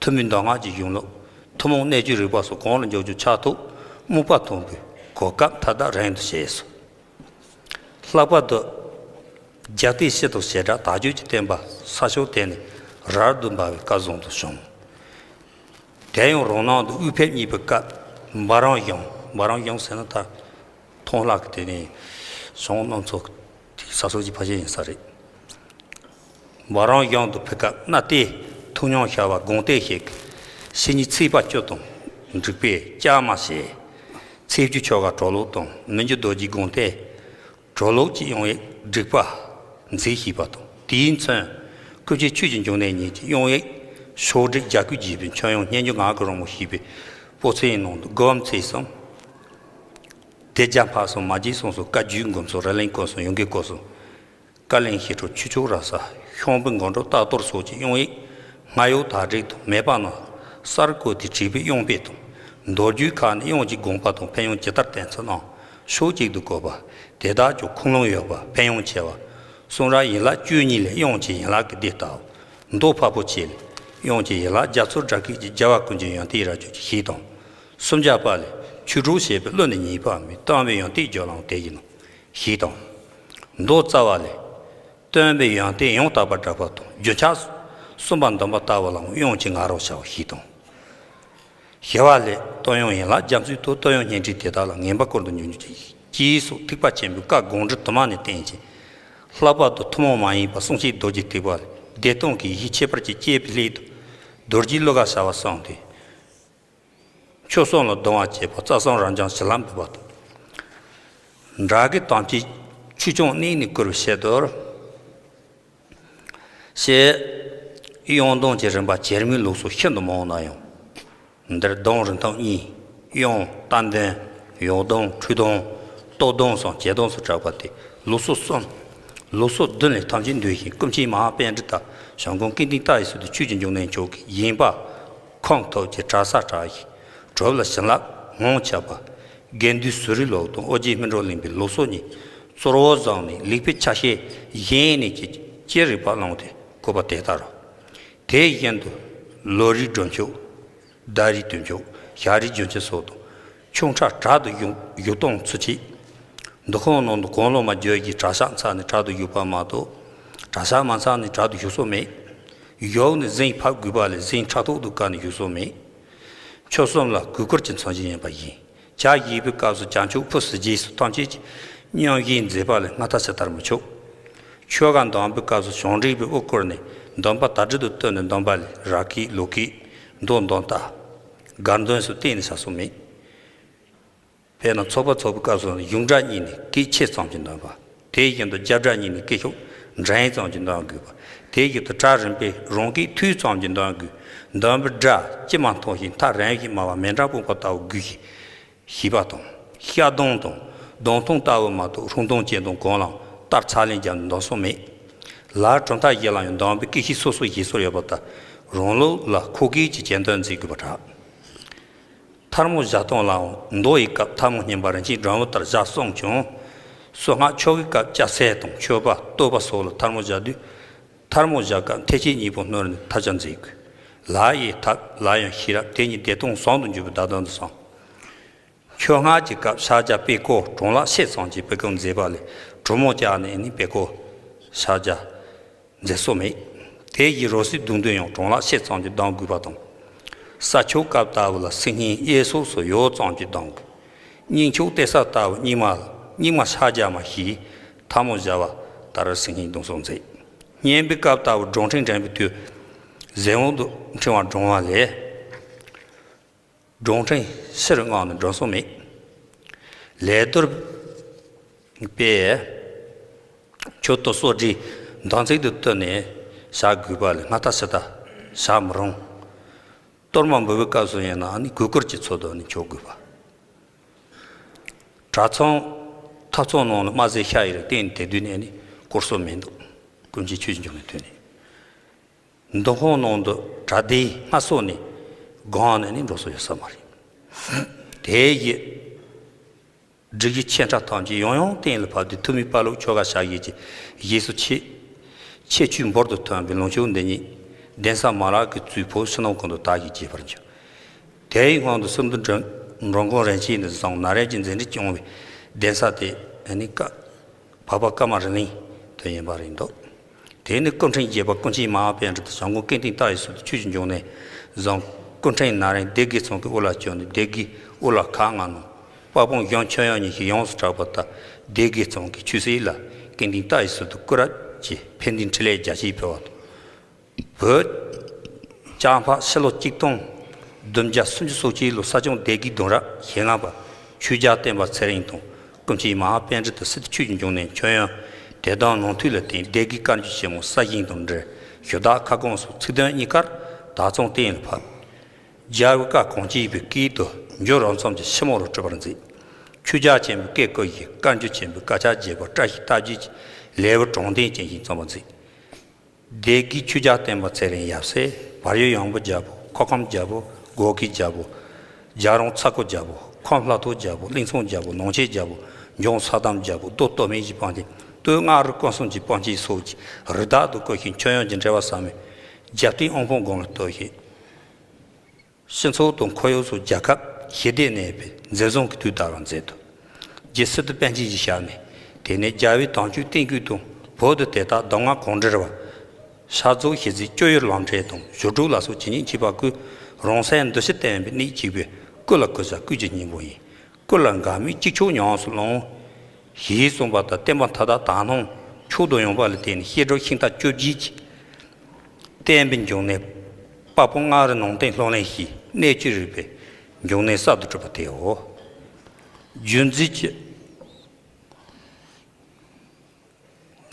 ཐུན་མིན་གདམས་ངག་གི་གཞུང་ལུགས། ཐུན་མོང་གནད་བརྗོད་རིག་པ་སོགས་གོང་ལ་མགྱོགས་མགྱོགས་ཕྱག་ཐོག་སྨུག་པ་ཐོན་པའི་གོ་སྐབས་མཐའ་དག་རིང་དུ་བྱས་སོ། ལྷག་པར་དུ། རྒྱལ་བསྟན་སྤྱི་དང་བྱེ་བྲག་དར་ལྕོག་གི་བསྟན་པ་ས་ཕྱོགས་དེ་ནས་རབ་ཏུ་འབར་བའི་སྐལ་བཟང་དུ་བྱུང་། དེ་ཡང་རང་སྣང་དུ་དབུས་ཕེབས་གཉིས་པའི་སྐབས་འབའ་རང་ཞང་། འབའ་རང་ཞང་ཟེར་ན་ད་མཐོང་ལྷ་གི་དེ་ནས་ཞང་རྣམ་ཚོ་དེ་ས་སོགས་ཀྱི་ཕ་ཤེས་ཡིན་ས་རེད། འབའ་རང་ཞང་དུ་ཕེབས་སྐབས་གནའ་དེ་ཐུགས་མཉམ་ཤར་བ་དགོངས་གཏེར་ཞིག་གི་ཕྱི་ཉིན་ཚེས་པ་བཅུ་དང་འབྲུག་པའི་ལྕགས་མ་ཞེས། ཚེས་བཅུ་ཆོ་ག་གྲོ་ལོད་དང་མི་འགྱུར་རྡོ་རྗེའི་དགོངས་གཏེར། གྲོ་ལོད་ཀྱི་དབྱངས་ཡིག་བསྒྲིགས་པ་མཛད་ཞེས་པ་དང་། དེའི་མཚོན། སྐུ་མཆེད་ཆོས་ཀྱི་འབྱུང་གནས་ཉིད་ཀྱི་དབྱངས་ཡིག་ཕྱོགས་བསྒྲིགས་རྒྱ་སྐུད་བརྒྱུད་པའི་མཆོད་ཡོན་སྙན་བརྒྱུད་ངག་གི་རོལ་མོ་ཞེས་པའི་པོད་ཚན་ནང་དུ་སྒོམ་ཚིག་གསུམ། སྡེ་བརྒྱད་འཕགས་གསུམ་མ་བརྗེད་གསུམ་སོགས་བཀའ་བརྒྱུད་མགོན་གསུམ་རི་གླིང་སྐོར་གསུམ་ཡོ་གའི་སྐོར་གསུམ། བཀའ་གླིང་ཞི་ཁྲོ་ཆོས་མཆོག་ར་ས་ཤོང་བུ་མགོན་གྲུབ་རྟ་གཏོར་སོགས་ཀྱི་དབྱངས་ཡིག་སྔར་ཡོད་དག་སྒྲིག་དང་མེད་པ་རྣམས་གསར་བཀོད་དེ་བྲིས་པའི་དབྱངས་དཔེ་དང་། མདོ་རྒྱུད་ཁག་ནས་དབྱངས་ཀྱི་དགོངས་པ་དང་ཕན་ཡོན་ཇི་ལྟར་བསྟན་ཚུལ་རྣམས་ཕྱོགས་གཅིག་ཏུ་བཀོད་པ། དེ་དག་ཀྱང་ཁུངས་ལུང་ཡོད་པ་ཕན་ཡོན་ཆེ་བ། གསུང་རབ་ཡན་ལག་བཅུ་གཉིས་ལས་དབྱངས་ཀྱི་ཡན་ལག་གི་སྡེ་ལྟ་བུ། མདོ་འཕགས་པོ་ཆེ་ལས་དབྱངས་ཀྱི་ཡན་ལག་རྒྱ་མཚོའི་སྒྲ་སྐད་ཀྱིས་རྒྱལ་བ་ཀུན་གྱི་ཡོན་ཏན་རབ་བརྗོད་ཅིང་ཞེས་དང་། སུམ་བརྒྱ་པ་ལས་ཆོས་དྲུག་ཞེས་པའི་གླུ་ནི་ཉེས་པ་མེད་སྟོན་པའི་ཡོན་ཏན་བརྗོད་ལམ་དེ་ཡིན་ནོ། ཞེས་དང་། མདོ་རྩ་བ་ལས། སྟོན་པའི་ཡོན་ཏན་ཡང་དག་པར་བསྒྲགས་པ་དང་རྒྱུན་ཆགས་གསུམ་པ་འདོན་པ་ལྟ་བུ་ལའང་དབྱངས་ཀྱི་ང་རོ་བྱའོ་ཞེས་དང་། ཞི་བ་ལས། སྟོད་དབྱངས་ཡན་ལག་རྒྱ་མཚོའི་ཐོག་སྟོད་དབྱངས་སྙན་བརྒྱུད་དེ་དག་ལ་ངེས་པ་བསྐུར་དུ་འཇུག་འཇུག་ཅིག་ཅེས་སོགས་ཐེག་པ་ཆེན་པོའི་བཀའ་དགོངས་འགྲེལ་དུ་མ་ནས་བསྟན་ཅིང་། ལྷག་པར་དུ་ཐུན་མོང་མ་ཡིན་པ་གསུང་ཆོས་རྡོ་རྗེ་ཐེག་པ་ལས་བདེ་སྟོང་གི་ཡེ་ཤེས་ཁྱད་པར་གྱིས་སྐྱེས་པའི་སླད་དུ་རྡོ་རྗེའི་གླུ་གར་བྱ་བ་གསུངས་ཏེ། མཆོག་གསུམ་ལ་གདུང་བ་བསྐྱེད་པ་རྩ་གསུམ་རབ་འབྱམས་ཞི་ལྷ་འབུལ་བ་དང་། དགྲ་བགེགས་དམ་བཅས་ཆོས་སྐྱོང་གནས་ནས་བསྐུལ་བའི་ཕྱིར་དུ། ཞེས་དབྱངས་གདུང་གི་རིམ་པ་བྱེ་སྨྲའི་ལུགས་སུ་ཤིན་ཏུ་མང་ན་ཡང་། འདིར་གདུང་རིང་ཐུང་གཉིས། དབྱངས་རྟ་མདུན། ཡང་གདུང་ཁྲོས་གདུང་། སྟོད་གདུང་སོགས་བྱེ་གདུང་སུ་གྲགས་པ་སྟེ་ལུགས་སྲོལ་གསུམ། ལུགས་སྲོལ་བདུན་ལས་ཐམས་ཅད་འདུས་ཤིང་སྐུ་མཆེད་མ་ཧཱ་པཎྜི་ཏ་ཞང་ཀང་ཀིརྟི་ཏ་ཡི་ཚུལ་དུ་ཆོས་ཀྱི་འབྱུང་གནས་མཆོག་གི་བཞེངས་པ་ཁོངས་ཐུབ་ཀྱི་གྲྭ་ས་གྲགས་ཤིང་གྲུབ་ལ་བྱིན་རླབས་ངོ་མཚར་བ། དགེ་འདུན་ཟུར་རི་ལོག་དང་ཨོ་རྒྱན་སྨིན་གྲོལ་གླིང་པའི་ལུགས་སྲོལ་གཉིས་གཙོ་བོར་བཟུང་ནས་ལེགས་པའི་ཆ་ཤས་བཞེངས་ནས་ཀྱི་ཅི་རིགས་པ་བླངས་ཏེ་བཀོད་པ་དེ་ལྟར་རོ། དེ་བཞིན་དུ་ལོ་རེའི་སྒྲུབ་མཆོད། ཟླ་རེའི་དུས་མཆོད། ཞག་རེའི་རྒྱུན་ཆད་སོགས་དང་། ཆོ་འཕྲུལ་དྲག་ཏུ་བཞུགས་བཞུགས་སྟངས་ཚུལ་ཆེད། འདུ་ཁང་ནང་དུ་གང་བླ་མ་བརྒྱུད་ཀྱི་གྲྭ་ཤག་འཚག་ནས་དྲག་ཏུ་བཞུགས་པ་མ་གཏོགས། གྲྭ་ཤག་མ་འཚག་ནས་དྲག་ཏུ་བཞུགས་སྲོལ་མེད། བཞུགས་ནས་གཟིམ་ཕབ་དགོས་པ་ལས་གཟིམ་ཕྲག་དོག་ཏུ་བཀལ་ནས་བཞུགས་སྲོལ་མེད། མཆོད་གསུམ་ལ་གུས་བཀུར་གྱི་མཚོན་བྱེད་ཡིན་པ་ཡིན། ཇ་བཞེས་པའི་སྐབས་སུ་ཇ་མཆོད་ཕུད་སུ་རྗེས་སུ་ཐམས་ཅད་ཀྱིས་མཉམ་བཞེས་མཛད་པ་ལས་སྔར་ལྟར་ཇི་ལྟར་མི་ཆོག་ཆོ་ག་འདོན་པའི་སྐབས་སུ་བྱང་འབྲས་པའི་དབུ་བསྐོར་ནས་འདོན་པ་དར་སྒྲོན་དུ་བཏོན་ནས་འདོན་པ་ལས་ར་སྐད་ལུག་སྐད་མདོ་འདོན་སྟངས་སྒར་འདོན་སོགས་གཏན་ནས་བྱ་སྲོལ་མེད། དཔེར་ན་ཚོགས་པ་ཚོགས་པའི་སྐབས་སུ་གཞུང་སྒྲ་གཉིས་ནས་སྐད་ཆེ་ཙམ་གྱིས་འདོན་པ། དེ་བཞིན་དུ་རྒྱབ་སྒྲ་གཉིས་ནས་སྐད་ཤུགས་འགྲན་ཙམ་གྱིས་འདོན་དགོས་པ། དེ་བཞིན་དུ་གྲལ་རིམ་པས་རང་སྐད་མཐོ་ཙམ་གྱིས་འདོན་དགོས། འདོན་པའི་སྒྲ་ལྕི་མ་མཐོ་ཞིང་ཐག་རིང་ཞིང་དམའ་བ་མཎྜལ་སྤོས་པ་ལྟ་བུ་དགོས་ཤིང་། ཞེས་པ་དང་། ཤ་གདུང་དང་གདུང་ཐུང་ལྟ་བུ་མ་གཏོགས་ཧྲུང་གདུང་ཅན་དང་གོང་ལའང་ལྟར་ཚ་ལན་བརྒྱབ་ནས་འདོན་སྲོལ་མེད། ལར་གྲུབ་མཐའ་བཞི་ལ་ཡང་འདོན་པའི་སྐད་ཤུགས་སོ་སོར་བཞེས་སྲོལ་ཡོད་པ་ལྟར་རང་ལུགས་ལ་ཁོ་སྐད་ཀྱི་གྱེར་འདོན་མཛད་དགོས་པར་གྲགས། ཐལ་མོ་བཞག་སྟངས་ལའང་མདོ་ཡི་སྐབས་ཐལ་མོ་བསྙེན་པ་རིན་ཆེན་སྒྲོན་མེ་ལྟར་བཞག་གསུངས་ཀྱང་། སོ་སྔགས་ཆོ་གའི་སྐབས་སྐྱ་སེར་དང་མཆོད་པ་བསྟོད་པ་སོགས་ལ་ཐལ་མོ་བཞག་དུས། ཐལ་མོ་བཞག་སྐབས་མཐིལ་ཕྱེད་གཉིས་པོ་བསྣོལ་ནས་ཐལ་སྦྱར་མཛད་དགོས། ལ་ཡི་ཐབས་ལ་ཡང་ཤེས་རབ་དེ་ཉིད་བདེ་སྟོང་ཟུང་དུ་འཇུག་པའི་བརྡ་དོན་དུ་སོང་། མཆོད་སྔགས་ཀྱི་སྐབས་ཕྱག་རྒྱ་དཔེ་བཀོད་གྲངས་ལྷག་ཤས་ཙམ་གྱིས་དཔེ་བཀོད་མཛད་པ་ལས་གྲུབ་མོ་བཅག་ནས་ནི་དཔེ་བཀོད་ཕྱག་རྒྱ་མཛད་སྲོལ་མེད། དེ་བཞིན་རོལ་རྩེད་གདུང་འདོན་ཡང་གྲངས་ལྷག་ཤས་ཙམ་གྱིས་གདུང་དགོས་པ་དང་། ས་མཆོད་སྐབས་ལྟ་བུ་ལ་སིལ་སྙན་གཡས་ཕྱོགས་སུ་ཡོད་ཙམ་གྱིས་གདུང་དགོས། རྙིང་མཆོད་གཏད་ས་ལྟ་བུ་རྙིང་མ་རྙིང་མ་ཕྱག་རྒྱ་མ་ཞེས་ཐལ་མོ་བཞག་པ་ལྟར་སིལ་སྙན་གདུང་སྲོལ་མཛད། བསྙེན་པའི་སྐབས་ལྟ་བུ་སྒྲོམ་ཕྲེང་འདྲེན་པའི་དུས། གཟན་འོག་ཏུ་ཕྲེང་བ་བསྒྲེངས་པ་ལས། སྒྲོང་ཕྲེང་ཕྱིར་མངགས་ནས་འགྲོ་སོང་མེད། ལས་རྡོར་པས་ཁྱོད་ལྟོ་སོགས་སྒྲིག་འདང་ཚིག་ཏུ་བཏོན་ནས་བྱ་དགོས་པ་ལས་སྔ་ལྟ་ཕྱི་ལྟ་བྱ་མི་རུང་། གཏོར་མ་འབུལ་བའི་སྐབས་སུ་ཡིན་ན་ནི་གོས་དཀར་གྱི་ཚུལ་དུ་ནི་འཁྱོག་དགོས་པ། གྲྭ་ཚང་ཐབ་ཚང་ནང་ལ་དམར་ཟས་ཤ་ཡི་རིགས་བསྟེན་དེ་དུས་ནས་ནི་བསྐོར་སྲོལ་མི་འདུག། ཀུན་མཁྱེན་ཆོས་ཀྱི་འབྱུང་གནས་དུས་ནས། འདུ་ཁང་ནང་དུ་གྲྭ་སྡེའི་སྔ་སོ་ནས་སྒང་ནས་ནི་འགྲོ་སྲོལ་ཡོད་ས་མ་རེད། དེ་ཡི་སྒྲིག་གཞི་ཆེ་ཕྲ་ཐམས་ཅད་ཡང་ཡང་གཏན་ལ་ཕབ་སྟེ་ཐུ་མི་དཔའ་ལུགས་ཆོ་ག་བྱ་ཡུལ་གྱི་རྗེས་སུ་ཆེ་ཆེ་ཆུང་འབུར་དུ་ཐོན་པའི་ལུང་ཕྱོགས་འདི་ཉིད་གདན་ས་མ་ལག་གི་གཙོས་བོད་ཕྱི་ནང་ཀུན་ཏུ་དར་ཞིང་རྒྱས་པར་འགྱུར། དེའི་སྔོན་དུ་སུམ་མདོ་འགྲོ་འགྲོ་མགོན་རིན་ཆེན་ནས་བཟུང་ན་རེ་གྱི་མཛད་འཕྲིན་བསྐྱངས་པའི་གདན་ས་དེ་ནི་ཀ་འཕགས་པ་ཀརྨ་རི་གླིང་དུ་ཡིན་པ་རེད་འདུག། དེ་ནི་སྐུ་ཕྲེང་བརྒྱད་པ་ཀུན་མཁྱེན་མ་ཧཱ་པཎྜི་ཏ་བྱམས་མགོན་ཀུན་བསྟན་ཏཱ་ཡི་ཚུལ་དུ་ཆོས་ཀྱི་འབྱུང་གནས་བཟང་། སྐུ་ཕྲེང་ན་རིམ་སྡེ་དགེ་ཚང་གི་དབུ་བླ་བསྐྱངས་ནས་སྡེ་དགེའི་དབུ་བླ་ཁག་ལྔ་ནང་དཔལ་སྤུངས་གཞུང་ཆོས་དབྱིངས་ཉི་ཤུ་ཡོངས་སུ་གྲགས་པ་དང་སྡེ་དགེ་ཚང་གི་ཆོས་སྲིད་ལ་ཀུན་བསྟན་ཏཱ་ཡི་ཚུལ་དུ་སྐུ་རབ་ཀྱི་ཕན་བདེའི་འཕྲིན་ལས་རྒྱ་ཆེར་ཕུལ་བ་དང་། བོད་ལྕགས་འཕགས་ཕྱི་ལོ་གཅིག་སྟོང་བདུན་བརྒྱ་སུམ་ཅུ་སོ་གཅིག་ལོ་ས་སྐྱོང་སྡེ་དགེའི་གདུང་རབས་ཞེ་ལྔ་པ་ཆོས་རྒྱལ་བསྟན་པ་ཚེ་རིང་དང་། སྐུ་མཁྱེན་མ་ཧཱ་པཎྜི་ཏ་སི་ཏུ་ཆོས་ཀྱི་འབྱུང་གནས་མཆོད་ཡོན་དེ་དག་ནང་མཐུན་ལ་བརྟེན་སྡེ་དགེའི་བཀའ་འགྱུར་ཆེན་མོ་གསར་བཞེངས་དང་འབྲེལ་ཞུ་དག་ཁ་སྐོང་སོགས་ཚིག་དོན་གཉིས་ཀར་དག་མཚུངས་གཏན་ལ་ཕབ། རྒྱལ་བའི་བཀའ་གང་བྱས་པའི་སྐད་དུ་འགྱུར་རོ་མཚམས་ཀྱི་ཕྱི་མོ་རུ་གྲུབ་པར་མཛད། ཆོས་རྒྱལ་ཆེན་པོའི་སྐད་བསྐུར་ཞིང་བཀའ་འགྱུར་ཆེན་པོའི་དཀར་ཆག་རྒྱས་པར་བཀྲ་ཤིས་རྟ་རྒྱས་ཀྱི་ལེའུ་དྲུག་ལྡན་ཅན་ཞིག་བརྩམས་པར་མཛད། སྡེ་དགེའི་ཆོས་རྒྱལ་བསྟན་པ་ཚེ་རིང་ཡབ་སྲས། བར་ཡུལ་ཡོང་འབུ་རྒྱལ་པོ། ཁོ་ཁམས་རྒྱལ་པོ། སྒོ་ཁའི་རྒྱལ་པོ། རྒྱལ་རོང་ཚ་ཁུ་རྒྱལ་པོ། ཁམས་ལྷ་ཐོ་རྒྱལ་པོ། གླིང་ཚང་རྒྱལ་པོ། ནང་ཆེན་རྒྱལ་པོ། འཇང་ས་དམ་རྒྱལ་པོ། རྡོ་སྟོད་སྨད་ཀྱི་དཔོན་ཆེན། སྟོད་མངའ་རིས་ཀུན་གསུམ་གྱི་དཔོན་ཆེན་སོགས་ཀྱི་རིགས་བདག་ཏུ་བསྐོས་ཤིང་མཆོད་ཡོན་གྱི་འབྲེལ་བ་ཟབ་མོའི་རྒྱབ་རྟེན་དབུ་འཕང་དགུང་ལ་བསྟོད་ཞིང་། སྤྱི་ཚོགས་དང་ཁོར་ཡུག་སོགས་རྒྱལ་ཁབ་ཞི་བདེ་གནས་པའི་འཛིན་བཟུང་གི་དུས་དར་བར་མཛད་དོ། རྗེ་སི་ཏུ་པཎ་ཆེན་གྱི་ཞལ་ནས། དེ་ནས་རྒྱལ་བའི་དམ་ཆོས་བསྟན་བཅོས་དང་བོད་དུ་དེ་དག་གདམས་ངག་གང་འབྲེལ་བ། ཕྱག་རྫོགས་ཞི་བྱེད་སྤྱོད་ཡུལ་ལམ་འབྲས་དང་བཞུགས་གྲལ་ལ་སོགས་ཇི་སྙེད་མཆིས་པ་ཀུན་རང་སེམས་འདུ་ཤེས་བརྟན་པའི་གནད་གཅིག་པས་སྐུ་ལ་གུས་ཞབས་སྐུ་གྱི་སྙིང་པོ་ཡིན། སྐུ་ལ་འགལ་མེད་གཅིག་ཆོག་ཉམས་སུ་བླང་། ཞེས་གསུངས་པ་ལྟར་བསྟན་པ་མཐའ་དག་དག་སྣང་མཆོག་ཏུ་ཡངས་པ་ལ་བརྟེན་ནས་བཤད་སྒྲུབ་ཤིང་རྟ་བཅོ་བརྒྱད་ཀྱི་བསྟན་པའི་འབྱུང་གནས་དཔལ་སྤུངས་མངའ་རིས་ནང་བསྟན་སློབ་གླིང་ཞེས་གནས་བཅུའི་རིག་པའི་འབྱུང་གནས་གསར་དུ་གྲུབ་པ་དེའོ། རྒྱུད་འཛིན་གྱི་